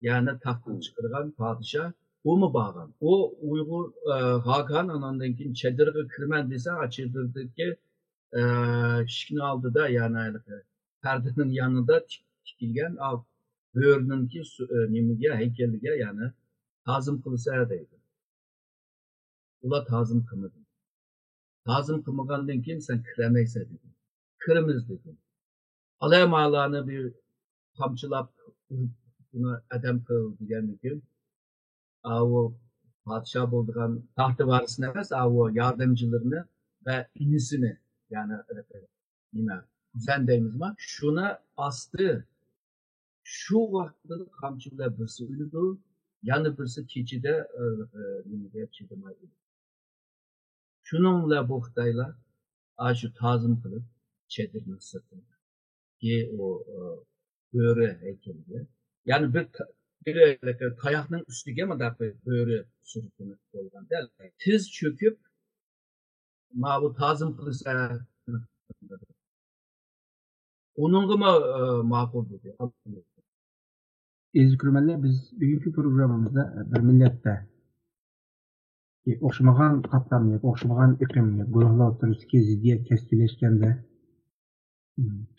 يەنى تاختىن چىقىرغان پادىشاھ، ئۇمۇ بارغان. ئۇ ئۇيغۇر، ئە، خاقان ئاناندىن كېيىن چېدىرغا كىرىمەن دېسە، ئا چېدىردىكى، ئە، ئىشىكنىڭ ئالدىدا، يەنى ھېلىقى پەردىنىڭ يانىدا تىك-، تىكىلگەن، ئا، بۆرىنىڭكى سۇ-، ئە، نېمىگە، ھەيكەلگە، يەنى تازىم قىلسا دەيدۇ. ئۇلار تازىم قىلمىدى. تازىم قىلمىغاندىن كېيىن سەن كىرەلمەيسەن دېدى. كىرىمىز دېدى. ئالايمالارنى بىر قامچىلاپ ئۇرۇپ، بۇنى ئادەم قىل دېگەندىن كېيىن، ئاۋۇ پادىشاھ بولىدىغان تاختا ۋارىسىنى ئەمەس، ئاۋۇ ياردەمچىلىرىنى ۋە ئىنىسىنى، يەنى نېمە، كۈزەن دەيمىزما، شۇنى ئاستى. شۇ ۋاقىتتا قامچا بىلەن بىرسى ئۆلىدۇ، يەنە بىرسى كېچىدە، ئە، ئە، نېمىگە چىدىماي ئۆلىدۇ. شۇنىڭ بىلەن بۇ خىتايلار ئاشۇ تازىم قىلىپ، چېدىرنىڭ سىرتىدىكى ئۇ، ئە، بۆرە ھەيكىلىگە، يەنى بىر تا-، بىر تاياقنىڭ ئۈستىگە مۇنداق بىر بۆرە سۈرىتىنى قويغاندا، تىز چۆكۈپ، ماۋۇ تازىم قىلسا، ئۇنىڭغىمۇ، ئە، ماقۇل دېدى. ئەزىز كۆرۈرمەنلەر، بىز بۈگۈنكى پروگراممىمىزدا، ئە، بىر مىللەتتە ئوخشىمىغان قاتلام ياكى ئوخشىمىغان ئېقىم ياكى گۇرۇھلار ئوتتۇرىسىدىكى زىددىيەت كەسكىنلەشكەندە،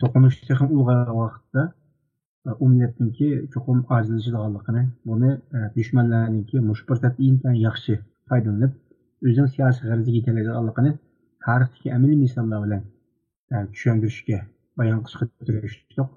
توقۇنۇش تېخىمۇ ئۇلغايغان ۋاقىتتا، ئۇ مىللەتنىڭكى چوقۇم ئاجىزلىشىدىغانلىقىنى، بۇنى، ئە، دۈشمەنلەرنىڭكى مۇشۇ پۇرسەتتىن ئىنتايىن ياخشى پايدىلىنىپ، ئۆزىنىڭ سىياسىي غەرىزىگە يېتەلەيدىغانلىقىنى تارىختىكى ئەمەلىي مىساللار بىلەن، ئە، چۈشەندۈرۈشكە، بايان قىلىشقا تىرىشتۇق.